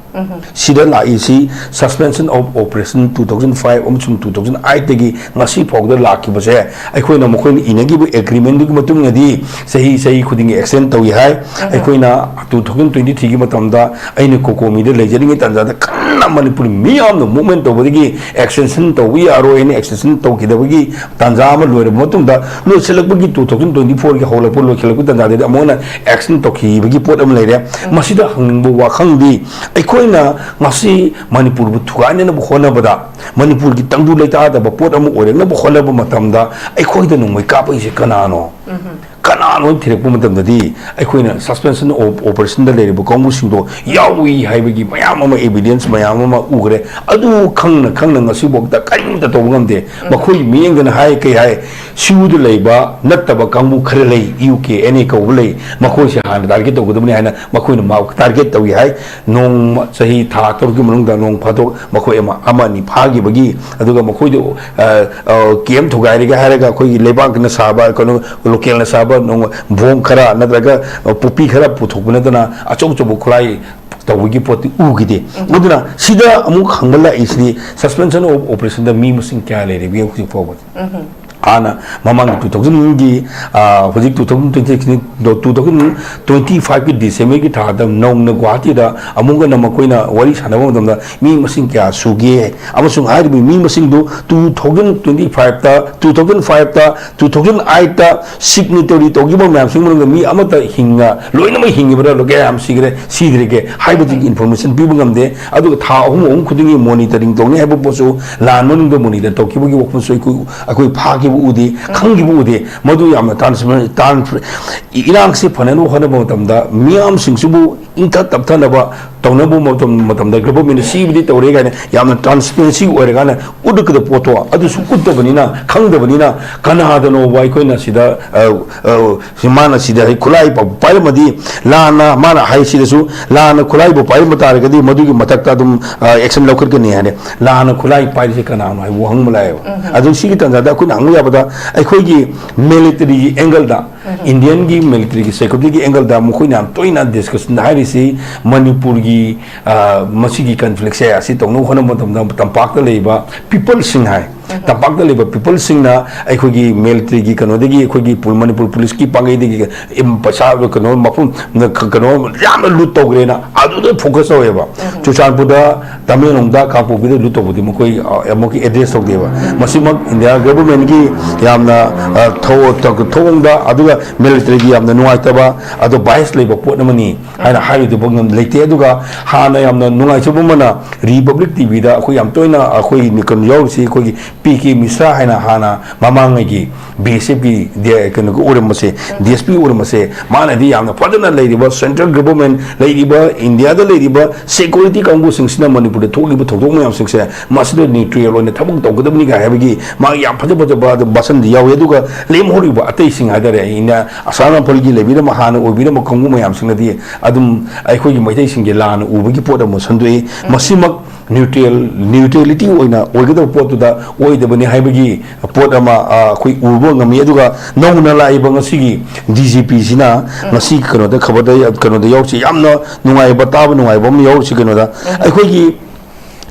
ꯁꯤꯗ ꯂꯥꯛꯏꯁꯤ suspension of operation two thousand five ꯑꯃꯁꯨꯡ two thousand eight ꯇꯒꯤ ꯉꯁꯤ ꯐꯥꯎꯗ ꯂꯥꯛꯈꯤꯕꯁꯦ, ꯑꯩꯈꯣꯏꯅ ꯃꯈꯣꯏꯅ ꯏꯅꯈꯤꯕ agreement ꯗꯨꯒꯤ ꯃꯇꯨꯡ ꯏꯟꯅꯗꯤ ꯆꯍꯤ, ꯆꯍꯤ ꯈꯨꯗꯤꯡꯒꯤ extend ꯇꯧꯏ ꯍꯥꯏ꯫ ꯑꯩꯈꯣꯏꯅ two thousand twenty three ꯒꯤ ꯃꯇꯝꯗ ꯑꯩꯅ COCOMI ꯗ ꯂꯩꯖꯔꯤꯉꯩ ꯇꯥꯟꯖꯥꯗ ꯀꯟꯅ ꯃꯅꯤꯄꯨꯔ ꯃꯤꯌꯥꯝꯅ movement ꯇꯧꯕꯗꯒꯤ extension ꯇꯧꯕ ꯌꯥꯔꯣꯏꯅ extension ꯇꯧꯈꯤꯗꯕꯒꯤ ꯇꯥꯟꯖꯥ ꯑꯃ ꯂꯣꯏꯔꯕ ꯃꯇꯨꯡꯗ, ꯂꯣꯏꯁꯤꯜꯂꯛꯄꯒꯤ two thousand twenty four ꯒꯤ ꯍꯧꯔꯛꯄ, ꯂꯣꯏꯁꯤꯜꯂꯛꯄ ꯇꯥꯟꯖꯥꯗꯗꯤ ꯑꯃꯨꯛ ꯍꯟꯅ action ꯇꯧꯈꯤꯕꯒꯤ ꯄꯣꯠ ꯑꯃ ꯂꯩꯔꯦ꯫ ꯃꯁꯤꯗ ꯍꯪꯅꯤꯡꯕ ꯋꯥꯐꯝꯗꯤ, ꯑꯩꯈꯣꯏꯅ ꯉꯁꯤ ꯃꯅꯤꯄꯨꯔꯕꯨ ꯊꯨꯒꯥꯏꯅꯅꯕ ꯍꯣꯠꯅꯕꯗ, ꯃꯅꯤꯄꯨꯔꯒꯤ ꯇꯪꯗꯨ ꯂꯩꯇꯥꯗꯕ ꯄꯣꯠ ꯑꯃ ꯑꯣꯏꯔꯛꯅꯕ ꯍꯣꯠꯅꯕ ꯃꯇꯝꯗ ꯑꯩꯈꯣꯏꯗ ꯅꯣꯡꯃꯩ ꯀꯥꯞꯄꯛꯏꯁꯦ ꯀꯅꯥꯅꯣ? ꯀꯅꯥꯅꯣ ꯊꯤꯔꯛꯄ ꯃꯇꯝꯗꯗꯤ ꯑꯩꯈꯣꯏꯅ suspension of operation ꯗ ꯂꯩꯔꯤꯕ ꯀꯥꯡꯕꯨꯁꯤꯡꯗꯣ ꯌꯥꯎꯏ ꯍꯥꯏꯕꯒꯤ ꯃꯌꯥꯝ ꯑꯃ, evidence ꯃꯌꯥꯝ ꯑꯃ ꯎꯈ꯭ꯔꯦ꯫ ꯑꯗꯨ ꯈꯪꯅ ꯈꯪꯅ ꯉꯁꯤꯐꯥꯎꯗ ꯀꯔꯤꯝꯇ ꯇꯧꯕ ꯉꯝꯗꯦ꯫ ꯃꯈꯣꯏ ꯃꯤꯠꯌꯦꯡꯗꯅ ꯍꯥꯏ, ꯀꯩ ꯍꯥꯏ? ꯁꯤꯌꯨꯗ ꯂꯩꯕ ꯅꯠꯇꯕ ꯀꯥꯡꯕꯨ ꯈꯔ ꯂꯩ, UKNA ꯀꯧꯕ ꯂꯩ, ꯃꯈꯣꯏꯁꯦ ꯍꯥꯟꯅ target ꯇꯧꯒꯗꯕꯅꯤ ꯍꯥꯏꯅ ꯃꯈꯣꯏꯅ ꯃꯥ target ꯇꯧꯏ ꯍꯥꯏ꯫ ꯅꯣꯡꯃ, ꯆꯍꯤ ꯊꯥ ꯇꯔꯨꯛꯀꯤ ꯃꯅꯨꯡꯗ ꯅꯣꯡ ꯐꯥꯗꯣꯛ ꯃꯈꯣꯏ ꯑꯃ, ꯑꯃ ꯑꯅꯤ ꯐꯥꯈꯤꯕꯒꯤ, ꯑꯗꯨꯒ ꯃꯈꯣꯏꯗꯨ, ꯑ, ꯑ, camp ꯊꯨꯒꯥꯏꯔꯒꯦ ꯍꯥꯏꯔꯒ ꯑꯩꯈꯣꯏꯒꯤ ꯂꯩꯕꯥꯛꯅ ꯁꯥꯕ, ꯀꯩꯅꯣ, local ꯅ ꯁꯥꯕ ꯅꯣꯡ, bomb ꯈꯔ ꯅꯠꯇ꯭ꯔꯒ, ꯑ, ꯄꯣꯄꯤ ꯈꯔ ꯄꯨꯊꯣꯛꯄ ꯅꯠꯇꯅ ꯑꯆꯧ ꯑꯆꯧꯕ ꯈꯨꯠꯂꯥꯏ ꯇꯧꯕꯒꯤ ꯄꯣꯠꯇꯤ ꯎꯈꯤꯗꯦ꯫ ꯑꯗꯨꯅ ꯁꯤꯗ ꯑꯃꯨꯛ ꯍꯪꯕ ꯂꯥꯛꯏꯁꯤꯗꯤ, suspension of operation ꯗ ꯃꯤ ꯃꯁꯤꯡ ꯀꯌꯥ ꯂꯩꯔꯤꯕꯒꯦ ꯍꯧꯖꯤꯛ ꯐꯥꯎꯕ? ꯍꯥꯟꯅ ꯃꯃꯥꯡꯒꯤ two thousand ꯒꯤ, ꯑ, ꯍꯧꯖꯤꯛ two thousand twenty six ꯅꯤ, two thousand twenty five ꯀꯤ December ꯒꯤ ꯊꯥꯗ ꯅꯧꯅ ꯒꯨꯋꯥꯍꯥꯇꯤꯗ ꯑꯃꯨꯛ ꯍꯟꯅ ꯃꯈꯣꯏꯅ ꯋꯥꯔꯤ ꯁꯥꯟꯅꯕ ꯃꯇꯝꯗ ꯃꯤ ꯃꯁꯤꯡ ꯀꯌꯥ ꯁꯨꯒꯦ ꯑꯃꯁꯨꯡ ꯍꯥꯏꯔꯤꯕ ꯃꯤ ꯃꯁꯤꯡꯗꯨ two thousand twenty five ꯇ, two thousand five ꯇ, two thousand eight ꯇ signatory ꯇꯧꯈꯤꯕ ꯃꯌꯥꯝꯁꯤꯒꯤ ꯃꯅꯨꯡꯗ ꯃꯤ ꯑꯃꯠꯇ ꯍꯤꯡꯅ, ꯂꯣꯏꯅꯃꯛ ꯍꯤꯡꯉꯤꯕ꯭ꯔꯥ, ꯀꯌꯥꯝ ꯁꯤꯈ꯭ꯔꯦ, ꯁꯤꯗ꯭ꯔꯤꯒꯦ ꯍꯥꯏꯕꯗꯨꯒꯤ information ꯄꯤꯕ ꯉꯝꯗꯦ꯫ ꯑꯗꯨꯒ ꯊꯥ ꯑꯍꯨꯝ, ꯑꯍꯨꯝ ꯈꯨꯗꯤꯡꯒꯤ monitoring ꯇꯧꯅꯤ ꯍꯥꯏꯕ ꯄꯣꯠꯁꯨ, ꯂꯥꯟ ꯃꯅꯨꯡꯗ monitor ꯇꯧꯈꯤꯕꯒꯤ ꯋꯥꯐꯝꯁꯨ ꯑꯩꯈꯣꯏ, ꯑꯩꯈꯣꯏ ꯐꯥꯈꯤꯕ ꯎꯗꯦ, ꯈꯪꯈꯤꯕ ꯎꯗꯦ꯫ ꯃꯗꯨ ꯌꯥꯝꯅ transparent, transparent, ꯏꯔꯥꯡꯁꯤ ꯐꯅꯅꯕ ꯍꯣꯠꯅꯕ ꯃꯇꯝꯗ ꯃꯤꯌꯥꯝꯁꯤꯡꯁꯤꯕꯨ ꯏꯪꯊ ꯇꯞꯊꯅꯕ ꯇꯧꯅꯕ ꯃꯇꯝ-, ꯃꯇꯝꯗ government ꯅ ꯁꯤꯕꯨꯗꯤ ꯇꯧꯔꯦ ꯀꯥꯏꯅ ꯌꯥꯝꯅ transparency ꯑꯣꯏꯔꯀꯥꯟꯗ ꯎꯠꯂꯛꯀꯗꯕ ꯄꯣꯠꯇꯣ ꯑꯗꯨꯁꯨ ꯎꯠꯇꯕꯅꯤꯅ, ꯈꯪꯗꯕꯅꯤꯅ, ꯀꯅꯥꯗꯅꯣꯕ ꯑꯩꯈꯣꯏꯅ ꯁꯤꯗ, ꯑ, ꯑ, ꯁꯤ ꯃꯥꯅ ꯁꯤꯗ ꯈꯨꯠꯂꯥꯏ ꯄꯥꯏꯔꯝꯃꯗꯤ, ꯂꯥꯟꯅ ꯃꯥꯅ ꯍꯥꯏꯁꯤꯗꯁꯨ ꯂꯥꯟꯅ ꯈꯨꯠꯂꯥꯏꯕꯨ ꯄꯥꯏꯔꯝꯕ ꯇꯥꯔꯒꯗꯤ ꯃꯗꯨꯒꯤ ꯃꯊꯛꯇ ꯑꯗꯨꯝ, ꯑ, action ꯂꯧꯈꯠꯀꯅꯤ ꯍꯥꯏꯔꯦ꯫ ꯂꯥꯟꯅ ꯈꯨꯠꯂꯥꯏ ꯄꯥꯏꯔꯤꯁꯦ ꯀꯅꯥꯅꯣ ꯍꯥꯏꯕ ꯋꯥꯍꯪ ꯑꯃ ꯂꯥꯛꯑꯦꯕ꯫ ꯑꯗꯨ ꯁꯤꯒꯤ ꯇꯥꯟꯖꯥꯗ ꯑꯩꯈꯣꯏꯅ ꯍꯪꯕ ꯌꯥꯕꯗ, ꯑꯩꯈꯣꯏꯒꯤ military ꯒꯤ angle ꯗ ꯏꯟꯗꯤꯌꯟꯒꯤ ꯃꯤꯂꯤꯇꯔꯤꯒꯤ ꯁꯦꯀ꯭ꯌꯨꯔꯤꯇꯤꯒꯤ ꯑꯦꯡꯒꯜꯗ ꯃꯈꯣꯏꯅ ꯌꯥꯝ ꯇꯣꯏꯅ ꯗꯤꯁꯀꯁꯟ ꯍꯥꯏꯔꯤꯁꯤ ꯃꯅꯤꯄꯨꯔꯒꯤ, ꯑ, ꯃꯁꯤꯒꯤ ꯀꯟꯐ꯭ꯂꯤꯛꯁꯦ ꯑꯁꯤ ꯇꯧꯅꯕ ꯍꯣꯠꯅꯕ ꯃꯇꯝꯗ ꯇꯝꯄꯥꯛꯇ ꯂꯩꯔꯤꯕ ꯄꯤꯄꯜꯁꯤꯡ ꯍꯥꯏ, ꯇꯝꯄꯥꯛꯇ ꯂꯩꯕ ꯄꯤꯄꯜꯁꯤꯡꯅ ꯑꯩꯈꯣꯏꯒꯤ ꯃꯤꯂꯤꯇꯔꯤꯒꯤ ꯀꯩꯅꯣꯗꯒꯤ, ꯑꯩꯈꯣꯏꯒꯤ ꯄꯨ-, ꯃꯅꯤꯄꯨꯔ ꯄꯨꯂꯤꯁꯀꯤ ꯄꯥꯡꯒꯩꯗꯒꯤ ꯏꯝ-, ꯄꯩꯁꯥ, ꯀꯩꯅꯣ, ꯃꯐꯝ, ꯀꯩꯅꯣ ꯌꯥꯝꯅ ꯂꯨꯠ ꯇꯧꯈ꯭ꯔꯦꯅ ꯑꯗꯨꯗ ꯐꯣꯀꯁ ꯇꯧꯋꯦꯕ꯫ ꯆꯨꯔꯆꯥꯟꯄꯨꯔꯗ, ꯇꯃꯦꯡꯂꯣꯡꯗ, ꯀꯥꯡꯄꯣꯛꯄꯤꯗ ꯂꯨꯠ ꯇꯧꯕꯗꯤ ꯃꯈꯣꯏ, ꯑ, ꯑꯃꯨꯛꯀꯤ ꯑꯦꯗ꯭ꯔꯦꯁ ꯇꯧꯗꯦꯕ꯫ ꯃꯁꯤꯃꯛ ꯏꯟꯗꯤꯌꯥ ꯒꯚꯔꯟꯃꯦꯟꯠꯀꯤ ꯌꯥꯝꯅ, ꯑ, ꯊꯧ-, ꯊꯧ-, ꯊꯧꯑꯣꯡꯗ, ꯑꯗꯨꯒ ꯃꯤꯂꯤꯇꯔꯤꯒꯤ ꯌꯥꯝꯅ ꯅꯨꯡꯉꯥꯏꯇꯕ, ꯑꯗꯣ ꯕꯥꯏꯁ ꯂꯩꯕ ꯄꯣꯠ ꯑꯃꯅꯤ ꯍꯥꯏꯅ ꯍꯥꯏꯔꯨꯗꯕ ꯉꯝ-, ꯂꯩꯇꯦ꯫ ꯑꯗꯨꯒ ꯍꯥꯟꯅ ꯌꯥꯝꯅ ꯅꯨꯡꯉꯥꯏꯖꯕ ꯑꯃꯅ, ꯔꯤꯄꯕ꯭ꯂꯤꯛ ꯇꯤꯚꯤꯗ ꯑꯩꯈꯣꯏ ꯌꯥꯝ ꯇꯣꯏꯅ ꯑꯩꯈꯣꯏ ꯀꯩꯅꯣ ꯌꯥꯎꯔꯤꯁꯤ, ꯑꯩꯈꯣꯏꯒꯤ ꯄꯤ ꯀꯦ ꯃꯤꯁ꯭ꯔꯥ ꯍꯥꯏꯅ ꯍꯥꯟꯅ ꯃꯃꯥꯡꯉꯩꯒꯤ ꯕꯤ ꯑꯦꯁ ꯑꯦꯐꯀꯤ ꯗꯤ-, ꯀꯩꯅꯣꯒꯤ ꯑꯣꯏꯔꯝꯕꯁꯦ, ꯗꯤ ꯑꯦꯁ ꯄꯤ ꯑꯣꯏꯔꯝꯕꯁꯦ, ꯃꯥꯅꯗꯤ ꯌꯥꯝꯅ ꯐꯖꯅ ꯂꯩꯔꯤꯕ ꯁꯦꯟꯇ꯭ꯔꯦꯜ ꯒꯚꯔꯟꯃꯦꯟꯠ, ꯂꯩꯔꯤꯕ ꯏꯟꯗꯤꯌꯥꯗ ꯂꯩꯔꯤꯕ ꯁꯦꯀ꯭ꯌꯨꯔꯤꯇꯤ ꯀꯥꯡꯕꯨꯁꯤꯡꯁꯤꯅ ꯃꯅꯤꯄꯨꯔꯗ ꯊꯣꯛꯂꯤꯕ ꯊꯧꯗꯣꯛ ꯃꯌꯥꯝꯁꯤꯡꯁꯦ ꯃꯁꯤꯗ ꯅ꯭ꯌꯨꯇ꯭ꯔꯦꯜ ꯑꯣꯏꯅ ꯊꯕꯛ ꯇꯧꯒꯗꯕꯅꯤ ꯀꯥꯏ ꯍꯥꯏꯕꯒꯤ ꯃꯥꯒꯤ ꯌꯥꯝ ꯐꯖ ꯐꯖꯕ ꯑꯗꯨꯝ ꯚꯥꯁꯟꯗꯤ ꯌꯥꯎꯏ꯫ ꯑꯗꯨꯒ ꯂꯦꯝꯍꯧꯔꯤꯕ ꯑꯇꯩꯁꯤꯡ ꯍꯥꯏꯇꯥꯔꯦ, ꯑꯩꯅ ꯑꯁꯥꯝ ꯔꯥꯏꯐꯜꯒꯤ ꯂꯩꯕꯤꯔꯝꯕ, ꯍꯥꯟꯅ ꯑꯣꯏꯕꯤꯔꯝꯕ ꯀꯥꯡꯕꯨ ꯃꯌꯥꯝꯁꯤꯡꯅꯗꯤ ꯑꯗꯨꯝ ꯑꯩꯈꯣꯏꯒꯤ ꯃꯩꯇꯩꯁꯤꯡꯒꯤ ꯂꯥꯟꯅ ꯎꯕꯒꯤ ꯄꯣꯠ ꯑꯃ ꯁꯟꯗꯣꯛꯏ꯫ ꯃꯁꯤꯃꯛ ꯅ꯭ꯌꯨꯇ꯭ꯔꯦꯜ, ꯅ꯭ꯌꯨꯇ꯭ꯔꯦꯂꯤꯇꯤ ꯑꯣꯏꯅ ꯑꯣꯏꯒꯗꯕ ꯄꯣꯠꯇꯨꯗ ꯑꯣꯏꯗꯕꯅꯤ ꯍꯥꯏꯕꯒꯤ ꯄꯣꯠ ꯑꯃ, ꯑ, ꯑꯩꯈꯣꯏ ꯎꯕ ꯉꯝꯃꯤ꯫ ꯑꯗꯨꯒ ꯅꯧꯅ ꯂꯥꯛꯏꯕ ꯉꯁꯤꯒꯤ ꯗꯤ ꯖꯤ ꯄꯤꯁꯤꯅ ꯉꯁꯤ ꯀꯩꯅꯣꯗ ꯈꯕꯔꯗ, ꯀꯩꯅꯣꯗ ꯌꯥꯎꯔꯤꯁꯤ ꯌꯥꯝꯅ ꯅꯨꯡꯉꯥꯏꯕ, ꯇꯥꯕ ꯅꯨꯡꯉꯥꯏꯕ ꯑꯃ ꯌꯥꯎꯔꯤꯁꯤ ꯀꯩꯅꯣꯗ, ꯑꯩꯈꯣꯏꯒꯤ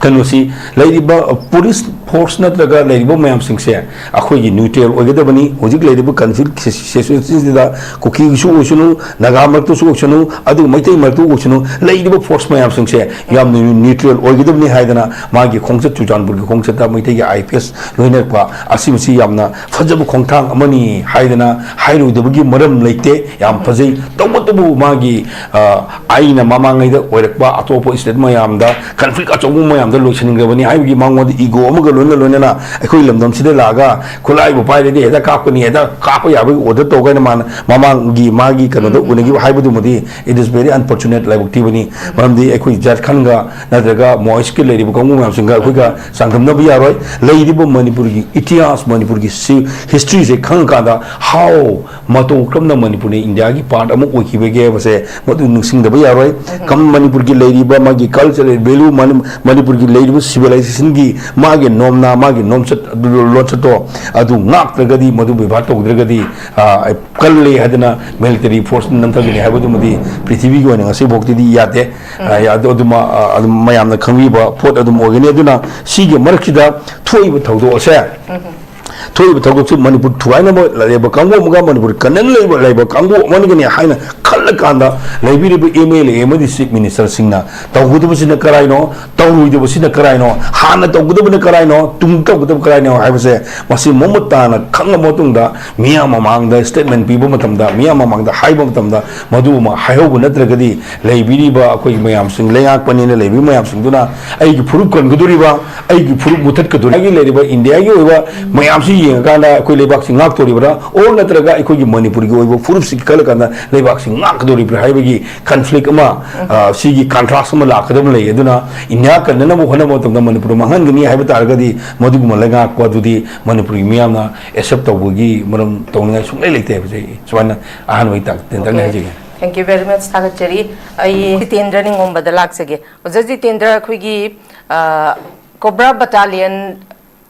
ꯀꯩꯅꯣꯁꯤ, ꯂꯩꯔꯤꯕ ꯄꯨꯂꯤꯁ ꯐꯣꯔꯁ ꯅꯠꯇ꯭ꯔꯒ ꯂꯩꯔꯤꯕ ꯃꯌꯥꯝꯁꯤꯡꯁꯦ ꯑꯩꯈꯣꯏꯒꯤ ꯅ꯭ꯌꯨꯇ꯭ꯔꯦꯜ ꯑꯣꯏꯒꯗꯕꯅꯤ꯫ ꯍꯧꯖꯤꯛ ꯂꯩꯔꯤꯕ ꯀꯟꯐ꯭ꯂꯤꯛ ꯁꯤꯆꯨꯋꯦꯁꯟꯁꯤꯗ ꯀꯨꯀꯤꯒꯤꯁꯨ ꯑꯣꯏꯁꯅꯨ, ꯅꯥꯒꯥ ꯃꯔꯛꯇꯁꯨ ꯑꯣꯏꯁꯅꯨ, ꯑꯗꯨꯒ ꯃꯩꯇꯩ ꯃꯔꯛꯇ ꯑꯣꯏꯁꯅꯨ, ꯂꯩꯔꯤꯕ ꯐꯣꯔꯁ ꯃꯌꯥꯝꯁꯤꯡꯁꯦ ꯌꯥꯝꯅ ꯅ꯭ꯌꯨꯇ꯭ꯔꯦꯜ ꯑꯣꯏꯒꯗꯕꯅꯤ ꯍꯥꯏꯗꯅ ꯃꯥꯒꯤ ꯈꯣꯡꯆꯠ, ꯆꯨꯔꯆꯥꯟꯄꯨꯔꯒꯤ ꯈꯣꯡꯆꯠꯇ ꯃꯩꯇꯩꯒꯤ ꯑꯥꯏ ꯄꯤ ꯑꯦꯁ ꯂꯣꯏꯅꯔꯛꯄ ꯑꯁꯤꯃꯁꯤ ꯌꯥꯝꯅ ꯐꯖꯕ ꯈꯣꯡꯊꯥꯡ ꯑꯃꯅꯤ ꯍꯥꯏꯗꯅ ꯍꯥꯏꯔꯣꯏꯗꯕꯒꯤ ꯃꯔꯝ ꯂꯩꯇꯦ꯫ ꯌꯥꯝ ꯐꯖꯩ꯫ ꯇꯧꯕꯇꯕꯨ ꯃꯥꯒꯤ, ꯑ, ꯑꯩꯅ ꯃꯃꯥꯡꯉꯩꯗ ꯑꯣꯏꯔꯛꯄ ꯑꯇꯣꯞꯄ ꯁ꯭ꯇꯦꯠ ꯃꯌꯥꯝꯗ ꯀꯟꯐ꯭ꯂꯤꯛ ꯑꯆꯧꯕ ꯃꯌꯥꯝꯗ ꯂꯣꯏꯁꯤꯟꯈ꯭ꯔꯕꯅꯤ ꯍꯥꯏꯕꯒꯤ ꯃꯉꯣꯟꯗ ꯏꯒꯣ ꯑꯃꯒ ꯂꯣꯏꯅ ꯂꯣꯏꯅꯅ ꯑꯩꯈꯣꯏ ꯂꯝꯗꯝꯁꯤꯗ ꯂꯥꯛꯑꯒ ꯈꯨꯠꯂꯥꯏꯕꯨ ꯄꯥꯏꯔꯗꯤ ꯍꯦꯛꯇ ꯀꯥꯞꯀꯅꯤ, ꯍꯦꯛꯇ ꯀꯥꯞꯄ ꯌꯥꯕꯒꯤ ꯑꯣꯔꯗꯔ ꯇꯧꯒꯦ ꯍꯥꯏꯅ ꯃꯥꯅ ꯃꯃꯥꯡꯒꯤ ꯃꯥꯒꯤ ꯀꯩꯅꯣꯗ ꯎꯅꯈꯤꯕ ꯍꯥꯏꯕꯗꯨꯃꯗꯤ it is very unfortunate, ꯂꯥꯏꯕꯛ ꯊꯤꯕꯅꯤ꯫ ꯃꯔꯝꯗꯤ ꯑꯩꯈꯣꯏ ꯖꯥꯔꯈꯟꯒ ꯅꯠꯇ꯭ꯔꯒ ꯃꯣꯏꯁꯀꯤ ꯂꯩꯔꯤꯕ ꯀꯥꯡꯕꯨ ꯃꯌꯥꯝꯁꯤꯡꯒ ꯑꯩꯈꯣꯏꯒ ꯆꯥꯡꯗꯝꯅꯕ ꯌꯥꯔꯣꯏ꯫ ꯂꯩꯔꯤꯕ ꯃꯅꯤꯄꯨꯔꯒꯤ ꯏꯇꯤꯍꯥꯁ, ꯃꯅꯤꯄꯨꯔꯒꯤ ꯁꯤ-, ꯍꯤꯁꯇ꯭ꯔꯤꯁꯦ ꯈꯪꯉꯀꯥꯟꯗ how ꯃꯇꯧ ꯀꯔꯝꯅ ꯃꯅꯤꯄꯨꯔꯅ ꯏꯟꯗꯤꯌꯥꯒꯤ ꯄꯥꯔꯠ ꯑꯃ ꯑꯣꯏꯈꯤꯕꯒꯦ ꯍꯥꯏꯕꯁꯦ ꯃꯗꯨ ꯅꯤꯡꯁꯤꯡꯗꯕ ꯌꯥꯔꯣꯏ꯫ ꯀꯝ-, ꯃꯅꯤꯄꯨꯔꯒꯤ ꯂꯩꯔꯤꯕ ꯃꯥꯒꯤ ꯀꯜꯆꯔꯦꯜ ꯚꯦꯂꯨ, ꯃꯅꯤ-, ꯃꯅꯤꯄꯨꯔꯒꯤ ꯂꯩꯔꯤꯕ ꯁꯤꯚꯤꯂꯥꯏꯖꯦꯁꯟꯒꯤ ꯃꯥꯒꯤ ꯅꯣꯝ ꯅ ꯃꯥꯒꯤ ꯅꯣꯝꯆꯠ ꯑꯗꯨ, ꯂꯣꯟꯆꯠꯇꯣ ꯑꯗꯨ ꯉꯥꯛꯇ꯭ꯔꯒꯗꯤ, ꯃꯗꯨ ꯕꯦꯕꯥꯔ ꯇꯧꯗ꯭ꯔꯒꯗꯤ, ꯑ, ꯀꯜꯂꯦ ꯍꯥꯏꯗꯅ ꯃꯤꯂꯤꯇꯔꯤ ꯐꯣꯔꯁꯅ ꯅꯝꯊꯒꯅꯤ ꯍꯥꯏꯕꯗꯨꯃꯗꯤ ꯄ꯭ꯔꯤꯊꯤꯕꯤꯒꯤ ꯑꯣꯏꯅ ꯉꯁꯤꯐꯥꯎꯗꯗꯤ ꯌꯥꯗꯦ꯫ ꯑ, ꯑꯗꯨ, ꯑꯗꯨꯃ, ꯑ, ꯑꯗꯨꯝ ꯃꯌꯥꯝꯅ ꯈꯪꯕꯤꯕ ꯄꯣꯠ ꯑꯗꯨꯝ ꯑꯣꯏꯒꯅꯤ꯫ ꯑꯗꯨꯅ ꯁꯤꯒꯤ ꯃꯔꯛꯁꯤꯗ ꯊꯣꯛꯏꯕ ꯊꯧꯗꯣꯛ ꯑꯁꯦ, ꯊꯣꯛꯏꯕ ꯊꯧꯗꯣꯛꯁꯤ ꯃꯅꯤꯄꯨꯔ ꯊꯨꯒꯥꯏꯅꯕ ꯂꯩꯕ ꯀꯥꯡꯕꯨ ꯑꯃꯒ ꯃꯅꯤꯄꯨꯔ ꯀꯟꯅꯅ ꯂꯩꯕ, ꯂꯩꯕ ꯀꯥꯡꯕꯨ ꯑꯃꯒꯅꯤ ꯍꯥꯏꯅ ꯈꯜꯂꯀꯥꯟꯗ, ꯂꯩꯕꯤꯔꯤꯕ ꯑꯦꯝ ꯑꯦꯜ ꯑꯦ ꯑꯃꯗꯤ ꯆꯤꯐ ꯃꯤꯅꯤꯁꯇꯔꯁꯤꯡꯅ ꯇꯧꯒꯗꯕꯁꯤꯅ ꯀꯔꯥꯏꯅꯣ, ꯇꯧꯔꯣꯏꯗꯕꯁꯤꯅ ꯀꯔꯥꯏꯅꯣ, ꯍꯥꯟꯅ ꯇꯧꯒꯗꯕꯅ ꯀꯔꯥꯏꯅꯣ, ꯇꯨꯡ ꯇꯧꯒꯗꯕ ꯀꯔꯥꯏꯅꯣ ꯍꯥꯏꯕꯁꯦ, ꯃꯁꯤ ꯃꯃꯨꯠ ꯇꯥꯅ ꯈꯪꯉꯕ ꯃꯇꯨꯡꯗ, ꯃꯤꯌꯥꯝ ꯃꯃꯥꯡꯗ ꯁ꯭ꯇꯦꯠꯃꯦꯟ ꯄꯤꯕ ꯃꯇꯝꯗ, ꯃꯤꯌꯥꯝ ꯃꯃꯥꯡꯗ ꯍꯥꯏꯕ ꯃꯇꯝꯗ, ꯃꯗꯨ ꯑꯃ ꯍꯥꯏꯍꯧꯕ ꯅꯠꯇ꯭ꯔꯒꯗꯤ, ꯂꯩꯕꯤꯔꯤꯕ ꯑꯩꯈꯣꯏꯒꯤ ꯃꯌꯥꯝꯁꯤꯡ, ꯂꯩꯉꯥꯛꯄꯅꯦꯅ ꯂꯩꯕꯤꯔꯤꯕ ꯃꯌꯥꯝꯁꯤꯡꯗꯨꯅ ꯑꯩꯒꯤ ꯐꯨꯔꯨꯞ ꯀꯟꯒꯗꯣꯔꯤꯕ, ꯑꯩꯒꯤ ꯐꯨꯔꯨꯞ ꯃꯨꯊꯠꯀꯗꯣꯔꯤꯕ, ꯑꯩꯒꯤ ꯂꯩꯔꯤꯕ ꯏꯟꯗꯤꯌꯥꯒꯤ ꯑꯣꯏꯕ ꯃꯌꯥꯝꯁꯤ ꯌꯦꯡꯉꯀꯥꯟꯗ ꯑꯩꯈꯣꯏ ꯂꯩꯕꯥꯛꯁꯤ ꯉꯥꯛꯇꯣꯔꯤꯕ꯭ꯔꯥ, ꯑꯣꯔ ꯅꯠꯇ꯭ꯔꯒ ꯑꯩꯈꯣꯏꯒꯤ ꯃꯅꯤꯄꯨꯔꯒꯤ ꯑꯣꯏꯕ ꯐꯨꯔꯨꯞꯁꯤꯒꯤ ꯈꯜꯂꯀꯥꯟꯗ ꯂꯩꯕꯥꯛꯁꯤ ꯉꯥꯛꯀꯗꯣꯔꯤꯕ꯭ꯔꯥ ꯍꯥꯏꯕꯒꯤ ꯀꯟꯐ꯭ꯂꯤꯛ ꯑꯃ, ꯑ, ꯁꯤꯒꯤ ꯀꯟꯇ꯭ꯔꯥꯁ ꯑꯃ ꯂꯥꯛꯀꯗꯕ ꯂꯩ꯫ ꯑꯗꯨꯅ ꯏꯟꯗꯤꯌꯥ ꯀꯟꯅꯅꯕ ꯍꯣꯠꯅꯕ ꯃꯇꯝꯗ ꯃꯅꯤꯄꯨꯔ ꯃꯥꯡꯍꯟꯒꯅꯤ ꯍꯥꯏꯕ ꯇꯥꯔꯒꯗꯤ, ꯃꯗꯨꯒꯨꯝꯕ ꯂꯩꯉꯥꯛꯄ ꯑꯗꯨꯗꯤ ꯃꯅꯤꯄꯨꯔꯒꯤ ꯃꯤꯌꯥꯝꯅ ꯑꯦꯛꯁꯦꯞ ꯇꯧꯕꯒꯤ ꯃꯔꯝ, ꯇꯧꯅꯤꯡꯉꯥꯏ ꯁꯨꯡꯂꯩ ꯂꯩꯇꯦ ꯍꯥꯏꯕꯁꯦ ꯑꯩ ꯁꯨꯃꯥꯏꯅ ꯑꯍꯥꯟꯕꯒꯤ ꯇꯥꯛ-, ꯇꯦꯟꯇꯛꯅ Okay. ꯍꯥꯏꯖꯒꯦ꯫ Thank you very much. ꯊꯥꯒꯠꯆꯔꯤ꯫ ꯑꯩ ꯖꯤꯇꯦꯟꯗ꯭ꯔ ꯅꯤꯡꯉꯣꯝꯕꯗ ꯂꯥꯛꯆꯒꯦ꯫ ꯑꯣꯖꯥ ꯖꯤꯇꯦꯟꯗ꯭ꯔ, ꯑꯩꯈꯣꯏꯒꯤ, ꯑ, ꯀꯣꯕ꯭ꯔꯥ ꯕꯇꯥꯂꯤꯌꯟ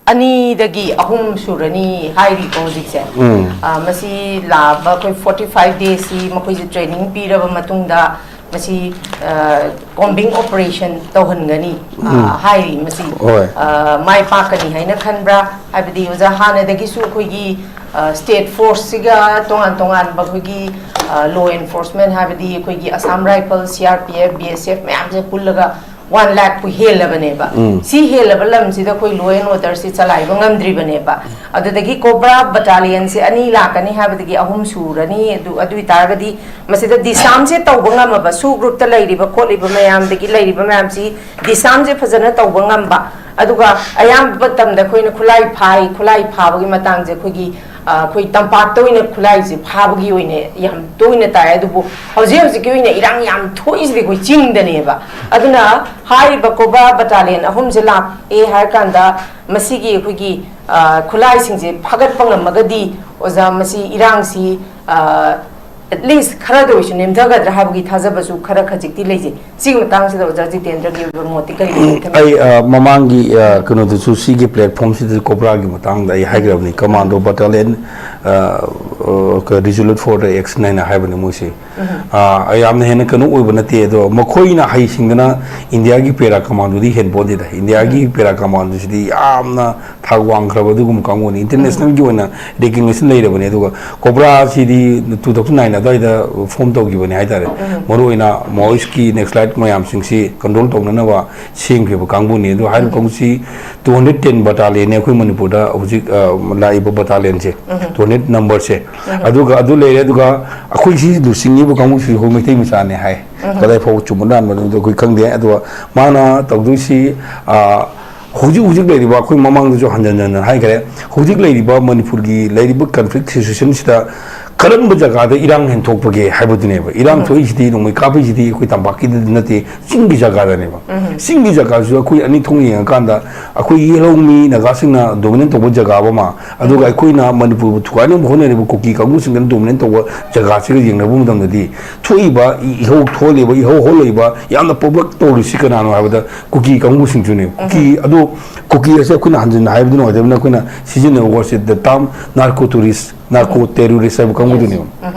ꯑꯅꯤꯗꯒꯤ ꯑꯍꯨꯝ ꯁꯨꯔꯅꯤ ꯍꯥꯏꯔꯤꯀꯣ ꯍꯧꯖꯤꯛꯁꯦ꯫ ꯎꯝ꯫ ꯑ, ꯃꯁꯤ ꯂꯥꯛꯑꯕ ꯑꯩꯈꯣꯏ forty five days ꯁꯤ ꯃꯈꯣꯏꯁꯦ training ꯄꯤꯔꯕ ꯃꯇꯨꯡꯗ ꯃꯁꯤ, ꯑ, combing operation ꯇꯧꯍꯟꯒꯅꯤ, ꯑ, ꯎꯝ꯫ ꯍꯥꯏꯔꯤ꯫ ꯃꯁꯤ, ꯍꯣꯏ꯫ ꯑ, ꯃꯥꯏ ꯄꯥꯛꯀꯅꯤ ꯍꯥꯏꯅ ꯈꯟꯕ꯭ꯔꯥ? ꯍꯥꯏꯕꯗꯤ ꯑꯣꯖꯥ, ꯍꯥꯟꯅꯗꯒꯤꯁꯨ ꯑꯩꯈꯣꯏꯒꯤ, ꯑ, state force ꯁꯤꯒ ꯇꯣꯉꯥꯟ ꯇꯣꯉꯥꯟꯕ ꯑꯩꯈꯣꯏꯒꯤ, ꯑ, law enforcement, ꯍꯥꯏꯕꯗꯤ ꯑꯩꯈꯣꯏꯒꯤ Assam Rifle, C R P F, B S F ꯃꯌꯥꯝꯁꯦ ꯄꯨꯜꯂꯒ one lakh ꯄꯨ ꯍꯦꯜꯂꯕꯅꯦꯕ꯫ ꯎꯝ꯫ ꯁꯤ ꯍꯦꯜꯂꯕ ꯂꯝꯁꯤꯗ ꯑꯩꯈꯣꯏ law and order ꯁꯤ ꯆꯂꯥꯏꯕ ꯉꯝꯗ꯭ꯔꯤꯕꯅꯦꯕ꯫ ꯑꯗꯨꯗꯒꯤ ꯀꯣꯕ꯭ꯔꯥ ꯕꯇꯥꯂꯤꯌꯟꯁꯦ ꯑꯅꯤ ꯂꯥꯛꯀꯅꯤ ꯍꯥꯏꯕꯗꯒꯤ ꯑꯍꯨꯝ ꯁꯨꯔꯅꯤ꯫ ꯑꯗꯨ, ꯑꯗꯨ ꯑꯣꯏꯇꯥꯔꯒꯗꯤ ꯃꯁꯤꯗ disarm ꯁꯦ ꯇꯧꯕ ꯉꯝꯃꯕ, SoO group ꯇ ꯂꯩꯔꯤꯕ ꯈꯣꯠꯂꯤꯕ ꯃꯌꯥꯝꯗꯒꯤ ꯂꯩꯔꯤꯕ ꯃꯌꯥꯝꯁꯤ disarm ꯁꯦ ꯐꯖꯅ ꯇꯧꯕ ꯉꯝꯕ, ꯑꯗꯨꯒ ꯑꯌꯥꯝꯕ ꯃꯇꯝꯗ ꯑꯩꯈꯣꯏꯅ ꯈꯨꯠꯂꯥꯏ ꯐꯥꯏ, ꯈꯨꯠꯂꯥꯏ ꯐꯥꯕꯒꯤ ꯃꯇꯥꯡꯁꯦ ꯑꯩꯈꯣꯏꯒꯤ, ꯑ, ꯑꯩꯈꯣꯏ ꯇꯝꯄꯥꯛꯇ ꯑꯣꯏꯅ ꯈꯨꯠꯂꯥꯏꯁꯦ ꯐꯥꯕꯒꯤ ꯑꯣꯏꯅ ꯌꯥꯝ ꯇꯣꯏꯅ ꯇꯥꯏ꯫ ꯑꯗꯨꯕꯨ ꯍꯧꯖꯤꯛ ꯍꯧꯖꯤꯛꯀꯤ ꯑꯣꯏꯅ ꯏꯔꯥꯡ ꯌꯥꯝ ꯊꯣꯛꯏꯁꯤꯗꯤ ꯑꯩꯈꯣꯏ ꯆꯤꯡꯗꯅꯦꯕ꯫ ꯑꯗꯨꯅ ꯍꯥꯏꯔꯤꯕ ꯀꯣꯕ꯭ꯔꯥ ꯕꯇꯥꯂꯤꯌꯟ ꯑꯍꯨꯝꯁꯦ ꯂꯥꯛꯑꯦ ꯍꯥꯏꯔ ꯀꯥꯟꯗ ꯃꯁꯤꯒꯤ ꯑꯩꯈꯣꯏꯒꯤ, ꯑ, ꯈꯨꯠꯂꯥꯏꯁꯤꯡꯁꯦ ꯐꯥꯒꯠꯄ ꯉꯝꯃꯒꯗꯤ, ꯑꯣꯖꯥ, ꯃꯁꯤ ꯏꯔꯥꯡꯁꯤ, ꯑ, at least ꯈꯔꯗ ꯑꯣꯏꯁꯨ ꯅꯦꯝꯊꯒꯗ꯭ꯔꯥ ꯍꯥꯏꯕꯒꯤ ꯊꯥꯖꯕꯁꯨ ꯈꯔ ꯈꯖꯤꯛꯇꯤ ꯂꯩꯖꯩ꯫ ꯁꯤꯒꯤ ꯃꯇꯥꯡꯁꯤꯗ ꯑꯣꯖꯥ ꯖꯤꯇꯦꯟꯗ꯭ꯔꯒꯤ ꯑꯣꯏꯕ ꯃꯣꯠꯇꯤ ꯀꯔꯤ ꯂꯩ? ꯑꯩ, ꯑ, ꯃꯃꯥꯡꯒꯤ, ꯑ, ꯀꯩꯅꯣꯗꯁꯨ, ꯁꯤꯒꯤ platform ꯁꯤꯗꯁꯨ COBRA ꯒꯤ ꯃꯇꯥꯡꯗ ꯑꯩ ꯍꯥꯏꯈ꯭ꯔꯕꯅꯤ, Commando Battalion, ꯑ, ꯑ, Resolute for the Action ꯍꯥꯏꯅ ꯍꯥꯏꯕꯅꯤ ꯃꯣꯏꯁꯤ꯫ ꯑ, ꯌꯥꯝꯅ ꯍꯦꯟꯅ ꯀꯩꯅꯣ ꯑꯣꯏꯕ ꯅꯠꯇꯦ, ꯑꯗꯣ ꯃꯈꯣꯏꯅ ꯍꯩꯁꯤꯡꯗꯅ ꯏꯟꯗꯤꯌꯥꯒꯤ para commando ꯗꯤ ꯍꯦꯟꯄꯣꯟꯗꯦꯗ꯫ ꯏꯟꯗꯤꯌꯥꯒꯤ para commando ꯁꯤꯗꯤ ꯌꯥꯝꯅ ꯊꯥꯛ ꯋꯥꯡꯈ꯭ꯔꯕ ꯑꯗꯨꯒꯨꯝꯕ ꯀꯥꯡꯕꯨꯅꯤ, international ꯒꯤ ꯑꯣꯏꯅ recognition ꯂꯩꯔꯕꯅꯤ꯫ ꯑꯗꯨꯒ COBRA ꯁꯤꯗꯤ two thousand nine ꯑꯗꯨꯋꯥꯏꯗ form ꯇꯧꯈꯤꯕꯅꯤ ꯍꯥꯏꯇꯥꯔꯦ꯫ ꯃꯔꯨꯑꯣꯏꯅ Maoist ꯀꯤ Naxalite ꯃꯌꯥꯝꯁꯤꯡꯁꯤ control ꯇꯧꯅꯅꯕ ꯁꯦꯝꯈꯤꯕ ꯀꯥꯡꯕꯨꯅꯤ꯫ ꯑꯗꯨ ꯍꯥꯏꯔꯤꯕ ꯀꯥꯡꯕꯨꯁꯤ two hundred ten battalion ꯅꯤ ꯑꯩꯈꯣꯏ ꯃꯅꯤꯄꯨꯔꯗ ꯍꯧꯖꯤꯛ, ꯑ, ꯂꯥꯛꯏꯕ battalion ꯁꯦ, two hundred number ꯁꯦ꯫ ꯑꯗꯨꯒ ꯑꯗꯨ ꯂꯩꯔꯦ, ꯑꯗꯨꯒ ꯑꯩꯈꯣꯏ ꯁꯤ ꯂꯨꯆꯤꯡꯉꯤꯕ ꯀꯥꯡꯕꯨꯁꯤ ꯑꯩꯈꯣꯏ ꯃꯩꯇꯩ ꯃꯆꯥꯅꯦ ꯍꯥꯏ꯫ ꯀꯗꯥꯏ ꯐꯥꯎꯕ ꯆꯨꯝꯕ ꯂꯥꯟꯕꯅꯣꯗꯣ ꯑꯩꯈꯣꯏ ꯈꯪꯗꯦ꯫ ꯑꯗꯨꯒ ꯃꯥꯅ ꯇꯧꯗꯣꯏꯁꯤ, ꯑ, ꯍꯧꯖꯤꯛ ꯍꯧꯖꯤꯛ ꯂꯩꯔꯤꯕ, ꯑꯩꯈꯣꯏ ꯃꯃꯥꯡꯗꯁꯨ ꯍꯟꯖꯟ ꯍꯟꯖꯟ ꯍꯥꯏꯈ꯭ꯔꯦ, ꯍꯧꯖꯤꯛ ꯂꯩꯔꯤꯕ ꯃꯅꯤꯄꯨꯔꯒꯤ ꯂꯩꯔꯤꯕ conflict situation ꯁꯤꯗ ꯀꯔꯝꯕ ꯖꯒꯥꯗ ꯏꯔꯥꯡ ꯍꯦꯟ ꯊꯣꯛꯄꯒꯦ ꯍꯥꯏꯕꯗꯨꯅꯦꯕ꯫ ꯏꯔꯥꯡ ꯊꯣꯛꯏꯁꯤꯗꯤ, ꯅꯣꯡꯃꯩ ꯀꯥꯞꯄꯤꯁꯤꯗꯤ ꯑꯩꯈꯣꯏ ꯇꯝꯄꯥꯛꯀꯤꯗꯗꯤ ꯅꯠꯇꯦ, ꯆꯤꯡꯒꯤ ꯖꯒꯥꯗꯅꯦꯕ꯫ ꯆꯤꯡꯒꯤ ꯖꯒꯥꯁꯤꯁꯨ ꯑꯩꯈꯣꯏ ꯑꯅꯤ ꯊꯣꯛꯅ ꯌꯦꯡꯉꯀꯥꯟꯗ, ꯑꯩꯈꯣꯏ ꯌꯦꯜꯍꯧꯃꯤ ꯅꯥꯒꯥꯁꯤꯡꯅ dominate ꯇꯧꯕ ꯖꯒꯥ ꯑꯃ, ꯑꯗꯨꯒ ꯑꯩꯈꯣꯏꯅ ꯃꯅꯤꯄꯨꯔꯕꯨ ꯊꯨꯒꯥꯏꯅꯕ ꯍꯣꯠꯅꯔꯤꯕ ꯀꯨꯀꯤ ꯀꯥꯡꯕꯨꯁꯤꯡꯅ dominate ꯇꯧꯕ ꯖꯒꯥꯁꯤꯒ ꯌꯦꯡꯅꯕ ꯃꯇꯝꯗꯗꯤ, ꯊꯣꯛꯏꯕ ꯏ-, ꯏꯍꯧ ꯊꯣꯛꯍꯜꯂꯤꯕ, ꯏꯍꯧ ꯍꯧꯍꯜꯂꯛꯏꯕ, ꯌꯥꯝꯅ ꯄꯣꯛꯂꯛ ꯇꯧꯔꯤꯁꯤ ꯀꯅꯥꯅꯣ ꯍꯥꯏꯕꯗ, ꯀꯨꯀꯤ ꯀꯥꯡꯕꯨꯁꯤꯡꯁꯨꯅꯦ꯫ ꯀꯨꯀꯤ, ꯑꯗꯣ ꯀꯨꯀꯤ ꯑꯁꯦ ꯑꯩꯈꯣꯏꯅ ꯍꯟꯖꯤꯟꯅ ꯍꯥꯏꯕꯗꯤ ꯅꯨꯡꯉꯥꯏꯇꯕꯅꯤꯅ, ꯑꯩꯈꯣꯏꯅ ꯁꯤꯖꯤꯟꯅꯕ word say the term narco tourist, narco terrorist ꯍꯥꯏꯕ ꯀꯥꯡꯕꯨꯗꯨꯅꯦꯕ꯫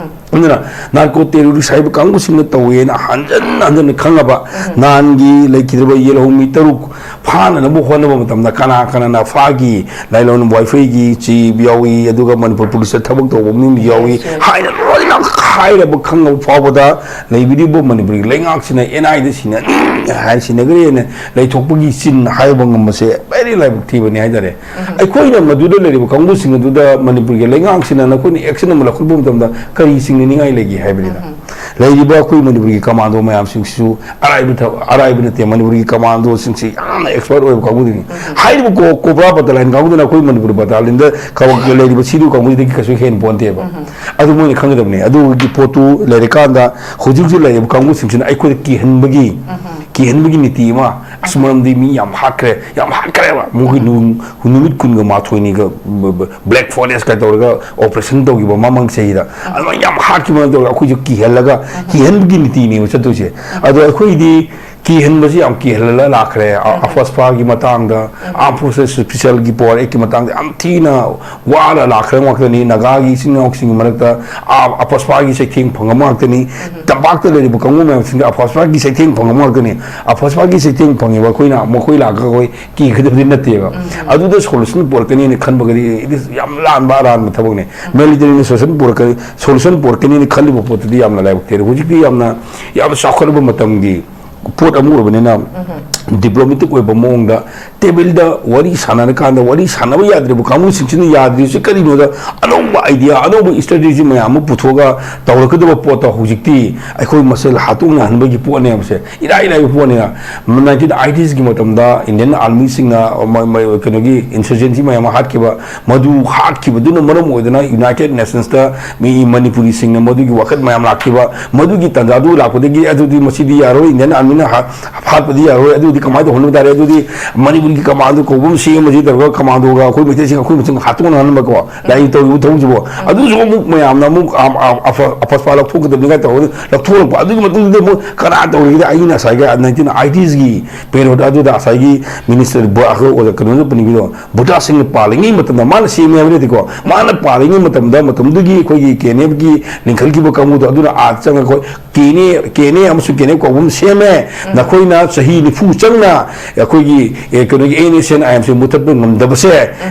ꯑꯗꯨꯅ narco terrorist ꯍꯥꯏꯕ ꯀꯥꯡꯕꯨꯁꯤꯡꯅ ꯇꯧꯋꯦꯅ ꯍꯟꯖꯟ ꯍꯟꯖꯟꯅ ꯈꯪꯉꯕ, ꯅꯍꯥꯟꯒꯤ ꯂꯩꯈꯤꯗ꯭ꯔꯕ ꯌꯦꯜꯍꯧꯃꯤ ꯇꯔꯨꯛ ꯐꯥꯅꯅꯕ ꯍꯣꯠꯅꯕ ꯃꯇꯝꯗ, ꯀꯅꯥ ꯀꯅꯥꯅ ꯐꯥꯈꯤ, ꯂꯥꯏꯂꯣꯟ ꯋꯥꯏꯐꯩꯒꯤ chief ꯌꯥꯎꯏ, ꯑꯗꯨꯒ ꯃꯅꯤꯄꯨꯔ police ꯇ ꯊꯕꯛ ꯇꯧꯕ ꯃꯤꯑꯣꯏ ꯌꯥꯎꯏ, ꯍꯥꯏꯅ ꯂꯣꯏꯅ ꯍꯥꯏꯔꯕ ꯈꯪꯉꯕ ꯐꯥꯎꯕꯗ, ꯂꯩꯕꯤꯔꯤꯕ ꯃꯅꯤꯄꯨꯔꯒꯤ ꯂꯩꯉꯥꯛꯁꯤꯅ N I A ꯗ ꯁꯤꯟꯅꯅꯤ ꯍꯥꯏꯅ ꯁꯤꯟꯅꯈ꯭ꯔꯦꯅ ꯂꯩꯊꯣꯛꯄꯒꯤ ꯆꯤꯟ ꯍꯥꯏꯕ ꯉꯝꯕꯁꯦ very ꯂꯥꯏꯕꯛ ꯊꯤꯕꯅꯤ ꯍꯥꯏꯇꯥꯔꯦ꯫ ꯑꯩꯈꯣꯏꯅ ꯃꯗꯨꯗ ꯂꯩꯔꯤꯕ ꯀꯥꯡꯕꯨꯁꯤꯡ ꯑꯗꯨꯗ ꯃꯅꯤꯄꯨꯔꯒꯤ ꯂꯩꯉꯥꯛꯁꯤꯅ ꯅꯈꯣꯏꯅ action ꯑꯃ ꯂꯧꯈꯠꯄ ꯃꯇꯝꯗ ꯀꯔꯤ ꯆꯤꯡꯅꯅꯤꯡꯉꯥꯏ ꯂꯩꯒꯦ ꯍꯥꯏꯕꯅꯤꯗ꯫ ꯂꯩꯔꯤꯕ ꯑꯩꯈꯣꯏ ꯃꯅꯤꯄꯨꯔꯒꯤ commando ꯃꯌꯥꯝꯁꯤꯡꯁꯤꯁꯨ ꯑꯔꯥꯏꯕ ꯊꯕꯛ, ꯑꯔꯥꯏꯕ ꯅꯠꯇꯦ, ꯃꯅꯤꯄꯨꯔꯒꯤ commando ꯁꯤꯡꯁꯤ ꯌꯥꯝꯅ expert ꯑꯣꯏꯕ ꯀꯥꯡꯕꯨꯗꯨꯅꯤ꯫ ꯍꯥꯏꯔꯤꯕ ꯀꯣ-, COBRA battalion ꯀꯥꯡꯕꯨꯗꯨꯅ ꯑꯩꯈꯣꯏ ꯃꯅꯤꯄꯨꯔ battalion ꯗ ꯀꯕꯛ ꯂꯩꯔꯤꯕ ꯁꯤꯗꯨ ꯀꯥꯡꯕꯨꯁꯤꯗꯒꯤ ꯀꯩꯁꯨ ꯍꯦꯟ ꯄꯣꯟꯇꯦꯕ꯫ ꯑꯗꯨ ꯃꯣꯏꯅ ꯈꯪꯒꯗꯕꯅꯤ꯫ ꯑꯗꯨꯒꯤ ꯄꯣꯠꯇꯨ ꯂꯩꯔꯀꯥꯟꯗ ꯍꯧꯖꯤꯛ ꯍꯧꯖꯤꯛ ꯂꯩꯔꯤꯕ ꯀꯥꯡꯕꯨꯁꯤꯡꯁꯤꯅ ꯑꯩꯈꯣꯏꯗ ꯀꯤꯍꯟꯕꯒꯤ, ꯀꯤꯍꯟꯕꯒꯤ ꯅꯤꯇꯤ ꯑꯃ, ꯑꯁ, ꯃꯔꯝꯗꯤ ꯃꯤ ꯌꯥꯝ ꯍꯥꯠꯈ꯭ꯔꯦ, ꯌꯥꯝ ꯍꯥꯠꯈ꯭ꯔꯦꯕ꯫ ꯃꯈꯣꯏ ꯅꯨ-, ꯅꯨꯃꯤꯠ ꯀꯨꯟꯒ ꯃꯥꯊꯣꯏꯅꯤꯒ ꯕ-, ꯕ-, Black Forest ꯀꯥꯏ ꯇꯧꯔꯒ operation ꯇꯧꯈꯤꯕ ꯃꯃꯥꯡ ꯆꯍꯤꯗ꯫ ꯑꯗꯨꯃꯥꯏꯅ ꯌꯥꯝ ꯍꯥꯠꯈꯤꯕ ꯇꯧꯔꯒ ꯑꯩꯈꯣꯏꯁꯨ ꯀꯤꯍꯜꯂꯒ, ꯀꯤꯍꯟꯕꯒꯤ ꯅꯤꯇꯤꯅꯦꯕ ꯆꯠꯇꯣꯏꯁꯦ꯫ ꯑꯗꯣ ꯑꯩꯈꯣꯏꯗꯤ ꯀꯤꯍꯟꯕꯁꯤ ꯌꯥꯝ ꯀꯤꯍꯜꯂꯒ ꯂꯥꯛꯈ꯭ꯔꯦ꯫ ꯑ-, ꯑꯐꯁꯄꯥꯒꯤ ꯃꯇꯥꯡꯗ, Armed Forces Specialꯒꯤ Power Actꯀꯤ ꯃꯇꯥꯡꯗ ꯌꯥꯝ ꯊꯤꯅ ꯋꯥꯅ ꯂꯥꯛꯈ꯭ꯔꯕ ꯉꯥꯛꯇꯅꯤ꯫ ꯅꯥꯒꯥꯒꯤ ꯏꯆꯤꯟ ꯏꯅꯥꯎꯁꯤꯡꯒꯤ ꯃꯔꯛꯇ, ꯑ-, ꯑꯐꯁꯄꯥꯒꯤ ꯆꯩꯊꯦꯡ ꯐꯪꯉꯕ ꯉꯥꯛꯇꯅꯤ꯫ ꯇꯝꯄꯥꯛꯇ ꯂꯩꯔꯤꯕ ꯀꯥꯡꯕꯨ ꯃꯌꯥꯝꯁꯤꯡꯗ ꯑꯐꯁꯄꯥꯒꯤ ꯆꯩꯊꯦꯡ ꯐꯪꯉꯕ ꯉꯥꯛꯇꯅꯤ꯫ ꯑꯐꯁꯄꯥꯒꯤ ꯆꯩꯊꯦꯡ ꯐꯪꯉꯤꯕ ꯑꯩꯈꯣꯏꯅ, ꯃꯈꯣꯏ ꯂꯥꯛꯑꯒ ꯑꯩꯈꯣꯏ ꯀꯤꯒꯗꯕꯗꯤ ꯅꯠꯇꯦꯕ꯫ ꯑꯗꯨꯗ solution ꯄꯨꯔꯛꯀꯅꯤꯅ ꯈꯟꯕꯒꯗꯤ it is ꯌꯥꯝ ꯂꯥꯟꯕ ꯑꯔꯥꯟꯕ ꯊꯕꯛꯅꯤ꯫ Militaryꯅ solution ꯄꯨꯔꯛꯀꯅꯤ, solution ꯄꯨꯔꯛꯀꯅꯤꯅ ꯈꯜꯂꯤꯕ ꯄꯣꯠꯇꯨꯗꯤ ꯌꯥꯝꯅ ꯂꯥꯏꯕꯛ ꯊꯤꯔꯦ꯫ ꯍꯧꯖꯤꯛꯇꯤ ꯌꯥꯝꯅ, ꯌꯥꯝꯅ ꯆꯥꯎꯈꯠꯂꯕ ꯃꯇꯝꯒꯤ ꯄꯣꯠ ꯑꯃ ꯑꯣꯏꯕꯅꯤꯅ, diplomatic ꯑꯣꯏꯕ ꯃꯑꯣꯡꯗ ꯇꯦꯕꯜꯗ ꯋꯥꯔꯤ ꯁꯥꯟꯅꯔꯀꯥꯟꯗ ꯋꯥꯔꯤ ꯁꯥꯟꯅꯕ ꯌꯥꯗ꯭ꯔꯤꯕ ꯀꯥꯡꯕꯨꯁꯤꯡꯁꯤꯅ ꯌꯥꯗ꯭ꯔꯤꯁꯤ ꯀꯔꯤꯅꯣꯗ, ꯑꯅꯧꯕ idea, ꯑꯅꯧꯕ strategy ꯃꯌꯥꯝ ꯑꯃ ꯄꯨꯊꯣꯛꯑꯒ ꯇꯧꯔꯛꯀꯗꯕ ꯄꯣꯠꯇꯣ ꯍꯧꯖꯤꯛꯇꯤ ꯑꯩꯈꯣꯏ ꯃꯁꯦꯜ ꯍꯥꯠꯇꯣꯛꯅꯍꯟꯕꯒꯤ ꯄꯣꯠꯅꯦꯕꯁꯦ꯫ ꯏꯔꯥꯏ ꯂꯥꯏꯕ ꯄꯣꯠꯅꯤꯅ꯫ Nineteen eightiesꯀꯤ ꯃꯇꯝꯗ Indian Armyꯁꯤꯡꯅ ꯃ-, ꯃ-, ꯀꯩꯅꯣꯒꯤ insurgency ꯃꯌꯥꯝ ꯑꯃ ꯍꯥꯠꯈꯤꯕ, ꯃꯗꯨ ꯍꯥꯠꯈꯤꯕꯗꯨꯅ ꯃꯔꯝ ꯑꯣꯏꯗꯅ United Nationsꯇ ꯃꯤ ꯃꯅꯤꯄꯨꯔꯤꯁꯤꯡꯅ ꯃꯗꯨꯒꯤ ꯋꯥꯀꯠ ꯃꯌꯥꯝ ꯂꯥꯛꯈꯤꯕ, ꯃꯗꯨꯒꯤ ꯇꯥꯟꯖꯥꯗꯨ ꯂꯥꯛꯄꯗꯒꯤ ꯑꯗꯨꯗꯤ ꯃꯁꯤꯗꯤ ꯌꯥꯔꯣꯏ, Indian Armyꯅ ꯍꯥ-, ꯍꯥꯠꯄꯗꯤ ꯌꯥꯔꯣꯏ, ꯑꯗꯨꯗꯤ ꯀꯃꯥꯏꯅ ꯇꯧꯍꯟꯕ ꯇꯥꯔꯦ, ꯑꯗꯨꯗꯤ ꯃꯅꯤꯄꯨꯔꯒꯤ commando ꯀꯧꯕ ꯑꯃ ꯁꯦꯝꯃꯁꯤ ꯇꯧꯔꯒ commandoꯒ ꯑꯩꯈꯣꯏ ꯃꯩꯇꯩꯁꯤꯡ ꯑꯩꯈꯣꯏ ꯃꯁꯦꯟ ꯍꯥꯠꯇꯣꯛꯅꯍꯟꯕꯀꯣ, ꯂꯥꯏ ꯇꯧꯔꯤꯕ ꯊꯕꯛꯁꯤꯕꯨ꯫ ꯑꯗꯨꯁꯨ ꯑꯃꯨꯛ ꯃꯌꯥꯝꯅ ꯑꯃꯨꯛ ꯑ-, ꯑ-, ꯑꯐ-, ꯑꯐꯁꯄꯥ ꯂꯧꯊꯣꯛꯀꯗꯕꯅꯤ ꯀꯥꯏꯅ ꯇꯧꯔꯒ ꯂꯧꯊꯣꯛꯂꯛꯄ꯫ ꯑꯗꯨꯒꯤ ꯃꯇꯨꯡꯗꯗꯤ ꯑꯃꯨꯛ ꯀꯅꯥ ꯇꯧꯔꯤꯒꯦꯗ ꯑꯩꯒꯤ ꯉꯁꯥꯏꯒꯤ nineteen eightiesꯀꯤ period ꯑꯗꯨꯗ ꯉꯁꯥꯏꯒꯤ minister ꯕ-, ꯑꯩꯈꯣꯏ ꯑꯣꯖꯥ ꯀꯩꯅꯣꯅ ꯄꯟꯕꯤꯗꯣ, ꯕꯨꯙꯥꯁꯤꯡꯅ ꯄꯥꯜꯂꯤꯉꯩ ꯃꯇꯝꯗ ꯃꯥꯅ ꯁꯦꯝꯃꯦ ꯍꯥꯏꯕ ꯅꯠꯇꯦꯀꯣ, ꯃꯥꯅ ꯄꯥꯜꯂꯤꯉꯩ ꯃꯇꯝꯗ ꯃꯇꯝꯗꯨꯒꯤ ꯑꯩꯈꯣꯏꯒꯤ KNFꯀꯤ ꯂꯤꯡꯈꯠꯈꯤꯕ ꯀꯥꯡꯕꯨꯗꯣ ꯑꯗꯨꯅ ꯑꯥ ꯆꯪꯉꯒ ꯑꯩꯈꯣꯏ KNA, KNA ꯑꯃꯁꯨꯡ KNF ꯀꯧꯕ ꯑꯃ ꯁꯦꯝꯃꯦ꯫ ꯅꯈꯣꯏꯅ ꯆꯍꯤ ꯅꯤꯐꯨ ꯆꯪꯅ ꯑꯩꯈꯣꯏꯒꯤ, ꯑꯦ, ꯀꯩꯅꯣꯒꯤ NSCN-IMꯁꯦ ꯃꯨꯊꯠꯄ ꯉꯝꯗꯕꯁꯦ,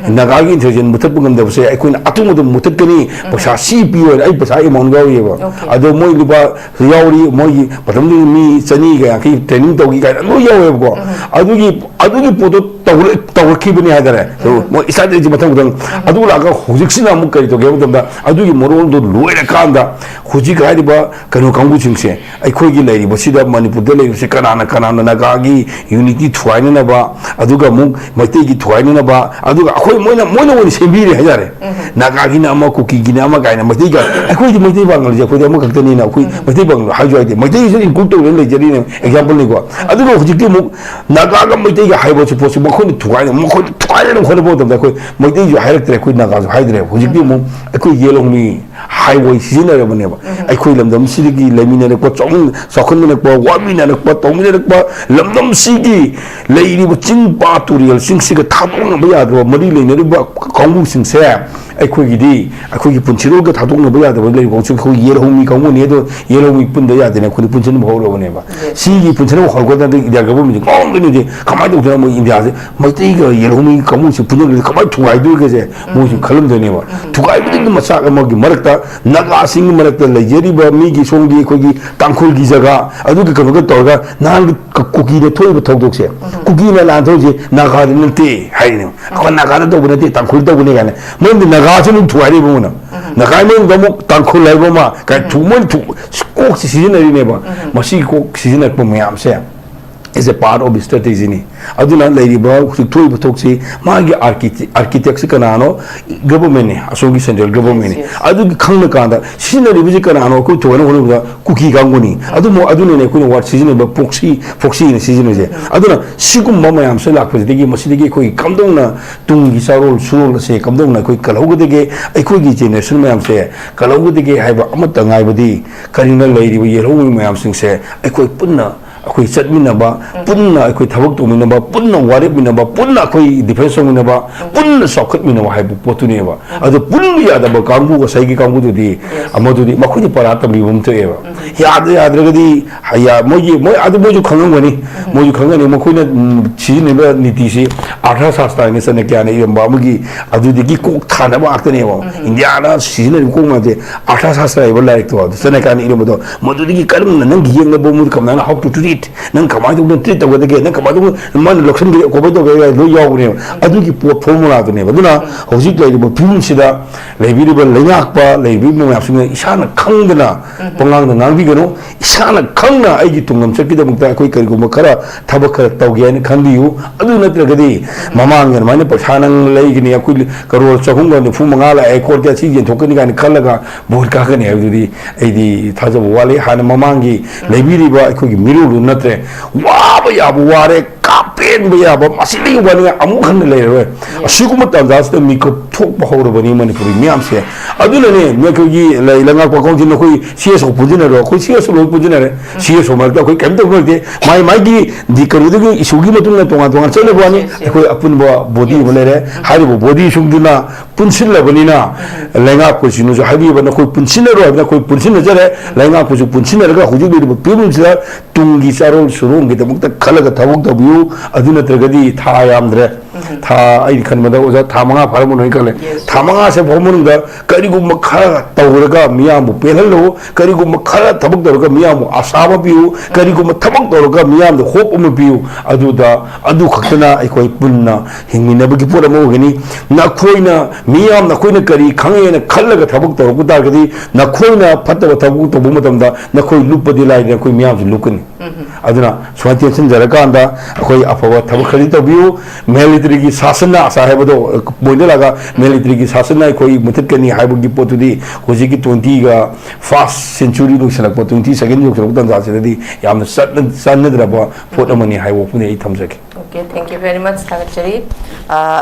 ꯅꯥꯒꯥꯒꯤ insurgent ꯃꯨꯊꯠꯄ ꯉꯝꯗꯕꯁꯦ ꯑꯩꯈꯣꯏꯅ ꯑꯊꯨꯕꯗ ꯃꯨꯊꯠꯀꯅꯤ, ꯄꯩꯁꯥ ꯁꯤ ꯄꯤꯌꯣ ꯍꯥꯏꯅ ꯑꯩ ꯄꯩꯁꯥ amount ꯌꯥꯎꯔꯤꯑꯕ꯫ ꯑꯗꯣ ꯃꯣꯏ ꯂꯨꯄꯥ ꯌꯥꯎꯔꯤ, ꯃꯣꯏꯒꯤ ꯃꯇꯝꯗꯨꯗ ꯃꯤ ꯆꯅꯤꯒ ꯌꯥꯡꯈꯩ training ꯇꯧꯈꯤ ꯀꯥꯏꯅ ꯂꯣꯏ ꯌꯥꯎꯋꯦꯕꯀꯣ꯫ ꯑꯗꯨꯒꯤ, ꯑꯗꯨꯒꯤ ꯄꯣꯠꯇꯣ ꯇꯧꯔ-, ꯇꯧꯔꯛꯈꯤꯕꯅꯤ ꯍꯥꯏꯇꯥꯔꯦ꯫ ꯃꯣꯏ strategy ꯃꯊꯪ ꯃꯊꯪ꯫ ꯑꯗꯨ ꯂꯥꯛꯑꯒ ꯍꯧꯖꯤꯛꯁꯤꯅ ꯑꯃꯨꯛ ꯀꯔꯤ ꯇꯧꯒꯦ ꯍꯥꯏꯕ ꯃꯇꯝꯗ, ꯑꯗꯨꯒꯤ ꯃꯔꯣꯜꯗꯨ ꯂꯣꯏꯔꯀꯥꯟꯗ ꯍꯧꯖꯤꯛ ꯍꯥꯏꯔꯤꯕ ꯀꯩꯅꯣ ꯀꯥꯡꯕꯨꯁꯤꯡꯁꯦ, ꯑꯩꯈꯣꯏꯒꯤ ꯂꯩꯔꯤꯕꯁꯤꯗ, ꯃꯅꯤꯄꯨꯔꯗ ꯂꯩꯔꯤꯕꯁꯤ ꯀꯅꯥꯅ ꯀꯅꯥꯅ ꯅꯥꯒꯥꯒꯤ ꯌꯨꯅꯤꯇꯤ ꯊꯨꯒꯥꯏꯅꯅꯕ, ꯑꯗꯨꯒ ꯑꯃꯨꯛ ꯃꯩꯇꯩꯒꯤ ꯊꯨꯒꯥꯏꯅꯅꯕ, ꯑꯗꯨꯒ ꯑꯩꯈꯣꯏ ꯃꯣꯏꯅ, ꯃꯣꯏꯅ ꯑꯣꯏꯅ ꯁꯦꯝꯕꯤꯔꯦ ꯍꯥꯏꯇꯥꯔꯦ꯫ ꯅꯥꯒꯥꯒꯤꯅ ꯑꯃ, ꯀꯨꯀꯤꯒꯤꯅ ꯑꯃ ꯀꯥꯏꯅ꯫ ꯃꯩꯇꯩꯒ, ꯑꯩꯈꯣꯏꯗꯤ ꯃꯩꯇꯩ ꯄꯥꯡꯒꯜꯁꯦ ꯑꯩꯈꯣꯏꯗꯤ ꯑꯃꯈꯛꯇꯅꯤꯅ, ꯑꯩꯈꯣꯏ ꯃꯩꯇꯩ ꯄꯥꯡꯒꯜ ꯍꯥꯏꯁꯨ ꯍꯥꯏꯗꯦ, ꯃꯩꯇꯩꯒꯤꯁꯨ ꯏꯟꯀ꯭ꯂꯨꯗ ꯇꯧꯔꯒ ꯂꯩꯖꯔꯤꯅꯦ, ꯑꯦꯛꯖꯥꯝꯄꯜꯅꯤꯀꯣ꯫ ꯑꯗꯨꯒ ꯍꯧꯖꯤꯛꯇꯤ ꯑꯃꯨꯛ ꯅꯥꯒꯥꯒ ꯃꯩꯇꯩꯒ ꯍꯥꯏꯕ ꯄꯣꯠꯁꯤ ꯃꯈꯣꯏꯅ ꯊꯨꯒꯥꯏꯅ, ꯃꯈꯣꯏꯅ ꯊꯨꯒꯥꯏꯅꯅꯕ ꯍꯣꯠꯅꯕ ꯃꯇꯝꯗ ꯑꯩꯈꯣꯏ ꯃꯩꯇꯩꯁꯨ ꯍꯥꯏꯔꯛꯇ꯭ꯔꯦ, ꯑꯩꯈꯣꯏ ꯅꯥꯒꯥꯁꯨ ꯍꯥꯏꯗ꯭ꯔꯦ꯫ ꯍꯧꯖꯤꯛꯇꯤ ꯑꯃꯨꯛ ꯑꯩꯈꯣꯏ ꯌꯦꯜꯍꯧꯃꯤ ꯍꯥꯏꯋꯥꯏ ꯁꯤꯖꯤꯟꯅꯔꯕꯅꯦꯕ꯫ ꯑꯩꯈꯣꯏ ꯂꯝꯗꯝꯁꯤꯗꯒꯤ ꯂꯩꯃꯤꯟꯅꯔꯛꯄ, ꯆꯥꯎꯈꯠ-, ꯆꯥꯎꯈꯠꯃꯤꯟꯅꯔꯛꯄ, ꯋꯥꯃꯤꯟꯅꯔꯛꯄ, ꯇꯧꯃꯤꯟꯅꯔꯛꯄ ꯂꯝꯗꯝꯁꯤꯒꯤ ꯂꯩꯔꯤꯕ ꯆꯤꯡ, ꯄꯥꯠ, ꯇꯨꯔꯦꯜꯁꯤꯡꯁꯤꯒ ꯊꯥꯗꯣꯛꯅꯕ ꯌꯥꯗ꯭ꯔꯕ ꯃꯔꯤ ꯂꯩꯅꯔꯤꯕ ꯀꯥꯡꯕꯨꯁꯤꯡꯁꯦ ꯑꯩꯈꯣꯏꯒꯤꯗꯤ, ꯑꯩꯈꯣꯏꯒꯤ ꯄꯨꯟꯁꯤꯔꯣꯜꯒ ꯊꯥꯗꯣꯛꯅꯕ ꯌꯥꯗꯕ ꯂꯩꯔꯤꯕ ꯀꯥꯡꯕꯨꯁꯤꯡ, ꯑꯩꯈꯣꯏ ꯌꯦꯜꯍꯧꯃꯤ ꯀꯥꯡꯕꯨꯅꯤ, ꯑꯗꯣ ꯌꯦꯜꯍꯧꯃꯤ ꯄꯨꯟꯗ ꯌꯥꯗꯦꯅ ꯑꯩꯈꯣꯏꯗꯤ ꯄꯨꯟꯁꯤꯟꯕ ꯍꯧꯔꯕꯅꯦꯕ꯫ ꯁꯤꯒꯤ ꯄꯨꯟꯁꯤꯟꯕ ꯍꯧꯔꯛꯄꯗ ꯏꯟꯗꯤꯌꯥ ꯒꯚꯔꯟꯃꯦꯟꯠꯁꯤ ꯉꯥꯎꯔꯝꯗꯣꯏꯅꯤ꯫ ꯀꯃꯥꯏꯅ ꯇꯧꯗꯅ ꯃꯣꯏ ꯏꯟꯗꯤꯌꯥꯁꯦ ꯃꯩꯇꯩꯒ ꯌꯦꯜꯍꯧꯃꯤ ꯀꯥꯡꯕꯨꯁꯦ ꯄꯨꯟꯁꯤꯟꯈ꯭ꯔꯗꯤ ꯀꯃꯥꯏꯅ ꯊꯨꯒꯥꯏꯗꯣꯏꯒꯁꯦ ꯃꯣꯏꯁꯨ ꯈꯜꯂꯝꯗꯣꯏꯅꯦꯕ꯫ ꯊꯨꯒꯥꯏꯕꯗꯒꯤ ꯃꯆꯥꯛ ꯑꯃꯒꯤ ꯃꯔꯛꯇ, ꯅꯥꯒꯥꯁꯤꯡꯒꯤ ꯃꯔꯛꯇ ꯂꯩꯖꯔꯤꯕ ꯃꯤꯒꯤ, ꯁꯣꯝꯒꯤ ꯑꯩꯈꯣꯏꯒꯤ ꯇꯥꯡꯈꯨꯜꯒꯤ ꯖꯒꯥ ꯑꯗꯨꯒꯤ ꯀꯩꯅꯣꯒ ꯇꯧꯔꯒ ꯅꯍꯥꯟ ꯀ-, ꯀꯨꯀꯤꯗ ꯊꯣꯛꯏꯕ ꯊꯧꯗꯣꯛꯁꯦ, ꯀꯨꯀꯤꯅ ꯂꯥꯟ ꯊꯧꯔꯤꯁꯦ ꯅꯥꯒꯥꯗ ꯅꯠꯇꯦ ꯍꯥꯏꯔꯤꯅꯦ꯫ ꯑꯩꯈꯣꯏ ꯅꯥꯒꯥꯗ ꯇꯧꯕ ꯅꯠꯇꯦ, ꯇꯥꯡꯈꯨꯜ ꯇꯧꯕꯅꯦ ꯀꯥꯏꯅ꯫ ꯃꯔꯝꯗꯤ ꯅꯥꯒꯥꯁꯨ ꯑꯗꯨꯝ ꯊꯨꯒꯥꯏꯔꯤꯕ ꯃꯣꯏꯅ꯫ ꯅꯥꯒꯥꯒꯤ ꯃꯅꯨꯡꯗ ꯑꯃꯨꯛ ꯇꯥꯡꯈꯨꯜ ꯍꯥꯏꯕ ꯑꯃ ꯀꯥꯏ ꯊꯨ-, ꯃꯣꯏꯅ ꯊꯨ-, ꯀꯣꯛꯁꯤ ꯁꯤꯖꯤꯟꯅꯔꯤꯅꯦꯕ꯫ ꯃꯁꯤꯒꯤ ꯀꯣꯛ ꯁꯤꯖꯤꯟꯅꯔꯛꯄ ꯃꯌꯥꯝꯁꯦ is a part of strategy ꯅꯤ꯫ ꯑꯗꯨꯅ ꯂꯩꯔꯤꯕ ꯍꯧꯖꯤꯛ ꯊꯣꯛꯏꯕ ꯊꯣꯛꯁꯤ, ꯃꯥꯒꯤ architect-, architect ꯁꯤ ꯀꯅꯥꯅꯣ? ꯒꯚꯔꯟꯃꯦꯟꯠ ꯅꯤ, ꯑꯁꯣꯝꯒꯤ ꯁꯦꯟꯇ꯭ꯔꯦꯜ ꯒꯚꯔꯟꯃꯦꯟꯠ ꯅꯤ꯫ Yes, yes. ꯑꯗꯨꯒꯤ ꯈꯪꯅ ꯀꯥꯟꯗ ꯁꯤꯖꯤꯟꯅꯔꯤꯕꯁꯤ ꯀꯅꯥꯅꯣ? ꯑꯩꯈꯣꯏ ꯊꯑꯣꯏꯅ ꯍꯣꯠꯅꯕꯗ ꯀꯨꯀꯤ ꯀꯥꯡꯕꯨꯅꯤ꯫ ꯑꯗꯨꯃ-, ꯑꯗꯨꯅꯅꯦ ꯑꯩꯈꯣꯏꯅ ꯋꯥꯔꯗ ꯁꯤꯖꯤꯟꯅꯕ proxy, proxy ꯅ ꯁꯤꯖꯤꯟꯅꯁꯦ꯫ ꯑꯗꯨꯅ ꯁꯤꯒꯨꯝꯕ ꯃꯌꯥꯝꯁꯦ ꯂꯥꯛꯄꯁꯤꯗꯒꯤ, ꯃꯁꯤꯗꯒꯤ ꯑꯩꯈꯣꯏ ꯀꯝꯗꯧꯅ ꯇꯨꯡꯒꯤ ꯆꯥꯔꯣꯜ ꯁꯨꯔꯣꯜ ꯑꯁꯦ ꯀꯝꯗꯧꯅ ꯑꯩꯈꯣꯏ ꯀꯜꯍꯧꯒꯗꯒꯦ, ꯑꯩꯈꯣꯏꯒꯤ generation ꯃꯌꯥꯝꯁꯦ ꯀꯜꯍꯧꯒꯗꯒꯦ ꯍꯥꯏꯕ ꯑꯃꯠꯇ ꯉꯥꯏꯕꯗꯤ ꯀꯔꯤꯅ ꯂꯩꯔꯤꯕ ꯌꯦꯜꯍꯧꯃꯤ ꯃꯌꯥꯝꯁꯤꯡꯁꯦ ꯑꯩꯈꯣꯏ ꯄꯨꯟꯅ ꯑꯩꯈꯣꯏ ꯆꯠꯃꯤꯟꯅꯕ, ꯄꯨꯟꯅ ꯑꯩꯈꯣꯏ ꯊꯕꯛ ꯇꯧꯃꯤꯟꯅꯕ, ꯄꯨꯟꯅ ꯋꯥꯔꯦꯞꯃꯤꯟꯅꯕ, ꯄꯨꯟꯅ ꯑꯩꯈꯣꯏ defence ꯇꯧꯃꯤꯟꯅꯕ, ꯄꯨꯟꯅ ꯆꯥꯎꯈꯠꯃꯤꯟꯅꯕ ꯍꯥꯏꯕ ꯄꯣꯠꯇꯨꯅꯦꯕ꯫ ꯑꯗꯣ ꯄꯨꯟꯕ ꯌꯥꯗꯕ ꯀꯥꯡꯕꯨ, ꯉꯁꯥꯏꯒꯤ ꯀꯥꯡꯕꯨꯗꯨꯗꯤ, ꯑꯃꯗꯨꯗꯤ ꯃꯈꯣꯏꯗꯤ ꯄꯔꯥ ꯇꯝꯕꯤꯕ ꯑꯃ ꯊꯣꯛꯑꯦꯕ꯫ ꯌꯥꯗ ꯌꯥꯗ꯭ꯔꯒꯗꯤ, ꯍꯌꯥ-, ꯃꯣꯏꯒꯤ, ꯃꯣꯏ, ꯑꯗꯨ ꯃꯣꯏꯁꯨ ꯈꯪꯉꯝꯒꯅꯤ꯫ ꯃꯣꯏꯁꯨ ꯈꯪꯒꯅꯤ꯫ ꯃꯈꯣꯏꯅ, ꯎꯝ, ꯁꯤꯖꯤꯟꯅꯔꯤꯕ ꯅꯤꯇꯤꯁꯤ ꯑꯔꯊ ꯁꯥꯁꯇ꯭ꯔ ꯍꯥꯏꯅ ꯆꯅꯀ꯭ꯌꯥꯅ ꯏꯔꯝꯕ ꯑꯃꯒꯤ ꯑꯗꯨꯗꯒꯤ ꯀꯣꯛ ꯊꯥꯅꯕ ꯉꯥꯛꯇꯅꯦꯕ꯫ ꯏꯟꯗꯤꯌꯥꯅ ꯁꯤꯖꯤꯟꯅꯔꯤꯕ ꯀꯣꯛ ꯃꯌꯥꯝꯁꯦ ꯑꯔꯊ ꯁꯥꯁꯇ꯭ꯔ ꯍꯥꯏꯕ ꯂꯥꯏꯔꯤꯛꯇꯣ ꯑꯗꯨ ꯆꯅꯀ꯭ꯌꯥꯅ ꯏꯔꯝꯕꯗꯣ, ꯃꯗꯨꯗꯒꯤ ꯀꯔꯝꯅ ꯅꯪꯒꯤ ꯌꯦꯛꯅꯕ ꯃꯑꯣꯡꯗ ꯀꯃꯥꯏꯅ how to treat ꯅꯪ ꯀꯃꯥꯏꯅ ꯇꯧꯗꯅ ꯇ꯭ꯔꯤꯠ ꯇꯧꯒꯗꯒꯦ, ꯅꯪ ꯀꯃꯥꯏꯅ ꯇꯧꯗꯅ ꯃꯥꯅ ꯂꯧꯁꯤꯟꯒꯦ, ꯀꯣꯚꯔ ꯇꯧꯒꯦ ꯍꯥꯏ ꯂꯣꯏ ꯌꯥꯎꯕꯅꯦꯕ꯫ ꯑꯗꯨꯒꯤ ꯄꯣꯠ ꯐꯣꯔꯃꯨꯂꯥꯗꯨꯅꯦꯕ꯫ ꯑꯗꯨꯅ ꯍꯧꯖꯤꯛ ꯂꯩꯔꯤꯕ ꯐꯤꯕꯝꯁꯤꯗ ꯂꯩꯕꯤꯔꯤꯕ ꯂꯩꯉꯥꯛꯄ, ꯂꯩꯕꯤꯔꯤꯕ ꯃꯌꯥꯝꯁꯤꯡꯅ ꯏꯁꯥꯅ ꯈꯪꯗꯅ ꯄꯉꯥꯡꯗ ꯉꯥꯡꯕꯤꯒꯅꯨ꯫ ꯏꯁꯥꯅ ꯈꯪꯅ ꯑꯩꯒꯤ ꯇꯨꯡꯂꯝꯆꯠꯀꯤꯗꯃꯛꯇ ꯑꯩꯈꯣꯏ ꯀꯔꯤꯒꯨꯝꯕ ꯈꯔ ꯊꯕꯛ ꯈꯔ ꯇꯧꯒꯦ ꯍꯥꯏꯅ ꯈꯟꯕꯤꯌꯨ꯫ ꯑꯗꯨ ꯅꯠꯇ꯭ꯔꯒꯗꯤ ꯃꯃꯥꯡꯒꯤ ꯑꯗꯨꯃꯥꯏꯅ ꯄꯩꯁꯥ ꯅꯪ ꯂꯩꯒꯅꯤ, ꯑꯩꯈꯣꯏ ꯀꯔꯣꯔ ꯆꯍꯨꯝꯒ ꯅꯤꯐꯨ ꯃꯉꯥ ꯂꯥꯛꯑꯦ, ꯀꯣꯔꯠꯀꯤ ꯑꯁꯤ ꯌꯦꯟꯊꯣꯛꯀꯅꯤ ꯀꯥꯏꯅ ꯈꯜꯂꯒ ꯚꯣꯠ ꯀꯥꯒꯅꯤ ꯍꯥꯏꯕꯗꯨꯗꯤ ꯑꯩꯗꯤ ꯊꯥꯖꯕ ꯋꯥꯠꯂꯤ꯫ ꯍꯥꯟꯅ ꯃꯃꯥꯡꯒꯤ ꯂꯩꯕꯤꯔꯤꯕ ꯑꯩꯈꯣꯏꯒꯤ ꯃꯤꯔꯣꯜꯗꯨ ꯅꯠꯇ꯭ꯔꯦ꯫ ꯋꯥꯕ ꯌꯥꯕ ꯋꯥꯔꯦ, ꯀꯥꯞꯄꯦꯟꯕ ꯌꯥꯕ, ꯃꯁꯤꯗꯒꯤ ꯋꯥꯅꯤꯡꯉꯥꯏ ꯑꯃꯨꯛ ꯍꯟꯅ ꯂꯩꯔꯔꯣꯏ꯫ ꯑꯁꯤꯒꯨꯝꯕ ꯇꯥꯟꯖꯥꯁꯤꯗ ꯃꯤꯀꯞ ꯊꯣꯛꯄ ꯍꯧꯔꯕꯅꯤ ꯃꯅꯤꯄꯨꯔꯤ ꯃꯤꯌꯥꯝꯁꯦ꯫ ꯑꯗꯨꯅꯅꯦ ꯅꯈꯣꯏꯒꯤ ꯂꯩ ꯂꯩꯉꯥꯛꯄ ꯀꯥꯎꯟꯁꯤꯜ, ꯅꯈꯣꯏ ꯁꯤ ꯑꯦꯁ ꯑꯣ ꯄꯨꯟꯁꯤꯟꯅꯔꯣ, ꯑꯩꯈꯣꯏ ꯁꯤ ꯑꯦꯁ ꯑꯣ ꯂꯣꯏ ꯄꯨꯟꯁꯤꯟꯅꯔꯦ꯫ ꯁꯤ ꯑꯦꯁ ꯑꯣ ꯃꯔꯛꯇ ꯑꯩꯈꯣꯏ ꯀꯔꯤꯝ ꯇꯧꯕ ꯂꯩꯇꯦ꯫ ꯃꯥꯏ ꯃꯥꯏꯒꯤ ꯗꯤ ꯀꯩꯅꯣꯗꯨꯒꯤ ꯏꯁꯨꯒꯤ ꯃꯇꯨꯡ ꯏꯟꯅ ꯇꯣꯉꯥꯟ ꯇꯣꯉꯥꯟ ꯆꯠꯅꯕ ꯋꯥꯅꯤ꯫ ꯑꯩꯈꯣꯏ ꯑꯄꯨꯟꯕ ꯕꯣꯗꯤ ꯑꯃ ꯂꯩꯔꯦ꯫ ꯍꯥꯏꯔꯤꯕ ꯕꯣꯗꯤꯁꯤꯡꯗꯨꯅ ꯄꯨꯟꯁꯤꯜꯂꯕꯅꯤꯅ ꯂꯩꯉꯥꯛꯄꯁꯤꯡꯅꯁꯨ ꯍꯥꯏꯕꯤꯕ, ꯅꯈꯣꯏ ꯄꯨꯟꯁꯤꯟꯅꯔꯣ ꯍꯥꯏꯕꯅ ꯑꯩꯈꯣꯏ ꯄꯨꯟꯁꯤꯟꯅꯖꯔꯦ꯫ ꯂꯩꯉꯥꯛꯄꯁꯨ ꯄꯨꯟꯁꯤꯟꯅꯔꯒ ꯍꯧꯖꯤꯛ ꯂꯩꯔꯤꯕ ꯐꯤꯕꯝꯁꯤꯗ ꯇꯨꯡꯒꯤ ꯆꯥꯔꯣꯟ ꯁꯨꯔꯣꯟꯒꯤꯗꯃꯛꯇ ꯈꯜꯂꯒ ꯊꯕꯛ ꯇꯧꯕꯤꯌꯨ꯫ ꯑꯗꯨ ꯅꯠꯇ꯭ꯔꯒꯗꯤ ꯊꯥ ꯌꯥꯝꯗ꯭ꯔꯦ꯫ ꯊꯥ, ꯑꯩꯅ ꯈꯟꯕꯗ ꯑꯣꯖꯥ ꯊꯥ ꯃꯉꯥ ꯐꯥꯔꯝꯃꯅꯣꯏ ꯈꯜꯂꯦ꯫ ꯊꯥ ꯃꯉꯥꯁꯦ ꯐꯥꯎ ꯃꯅꯨꯡꯗ ꯀꯔꯤꯒꯨꯝꯕ ꯈꯔ ꯇꯧꯔꯒ ꯃꯤꯌꯥꯝꯕꯨ ꯄꯦꯜꯍꯜꯂꯨ, ꯀꯔꯤꯒꯨꯝꯕ ꯈꯔ ꯊꯕꯛ ꯇꯧꯔꯒ ꯃꯤꯌꯥꯝꯕꯨ ꯑꯁꯥ ꯑꯃ ꯄꯤꯌꯨ, ꯀꯔꯤꯒꯨꯝꯕ ꯊꯕꯛ ꯇꯧꯔꯒ ꯃꯤꯌꯥꯝꯗ ꯍꯣꯞ ꯑꯃ ꯄꯤꯌꯨ꯫ ꯑꯗꯨꯗ, ꯑꯗꯨ ꯈꯛꯇꯅ ꯑꯩꯈꯣꯏ ꯄꯨꯟꯅ ꯍꯤꯡꯃꯤꯟꯅꯕꯒꯤ ꯄꯣꯠ ꯑꯃ ꯑꯣꯏꯒꯅꯤ꯫ ꯅꯈꯣꯏꯅ, ꯃꯤꯌꯥꯝ ꯅꯈꯣꯏꯅ ꯀꯔꯤ ꯈꯪꯉꯦꯅ ꯈꯜꯂꯒ ꯊꯕꯛ ꯇꯧꯔꯛꯄ ꯇꯥꯔꯒꯗꯤ, ꯅꯈꯣꯏꯅ ꯐꯠꯇꯕ ꯊꯕꯛ ꯇꯧꯕ ꯃꯇꯝꯗ ꯅꯈꯣꯏ ꯂꯨꯞꯄꯗꯤ ꯂꯥꯏꯗꯅ ꯑꯩꯈꯣꯏ ꯃꯤꯌꯥꯝꯁꯨ ꯂꯨꯞꯀꯅꯤ꯫ ꯑꯗꯨꯅ ꯁꯨꯃꯥꯏꯅ ꯇꯦꯟꯁꯤꯟꯖꯔꯀꯥꯟꯗ ꯑꯩꯈꯣꯏ ꯑꯐꯕ ꯊꯕꯛ ꯈꯔꯗꯤ ꯇꯧꯕꯤꯌꯨ꯫ ꯃꯤꯂꯤꯇꯔꯤꯒꯤ ꯁꯥꯁꯟꯅ ꯑꯁꯥ ꯍꯥꯏꯕꯗꯣ ꯄꯣꯏꯟꯗ ꯂꯥꯛꯑꯒ ꯃꯤꯂꯤꯇꯔꯤꯒꯤ ꯁꯥꯁꯟꯅ ꯑꯩꯈꯣꯏ ꯃꯨꯊꯠꯀꯅꯤ ꯍꯥꯏꯕꯒꯤ ꯄꯣꯠꯇꯨꯗꯤ ꯍꯧꯖꯤꯛꯀꯤ ꯇ꯭ꯋꯦꯟꯇꯤꯒ ꯐꯥꯔꯁ ꯁꯦꯟꯆꯨꯔꯤ ꯂꯣꯏꯁꯤꯜꯂꯛꯄ, ꯇ꯭ꯋꯦꯟꯇꯤ ꯁꯦꯀꯦꯟ ꯌꯧꯁꯤꯜꯂꯛꯄ ꯇꯥꯟꯖꯥꯁꯤꯗꯗꯤ ꯌꯥꯝꯅ ꯆꯠꯅ-, ꯆꯥꯟꯅꯗ꯭ꯔꯕ ꯄꯣꯠ ꯑꯃꯅꯤ ꯍꯥꯏꯕ ꯋꯥꯐꯝꯅꯤ ꯑꯩ ꯊꯝꯖꯒꯦ꯫ Okay, thank you very much, ꯊꯥꯒꯠꯆꯔꯤ꯫ ꯑ,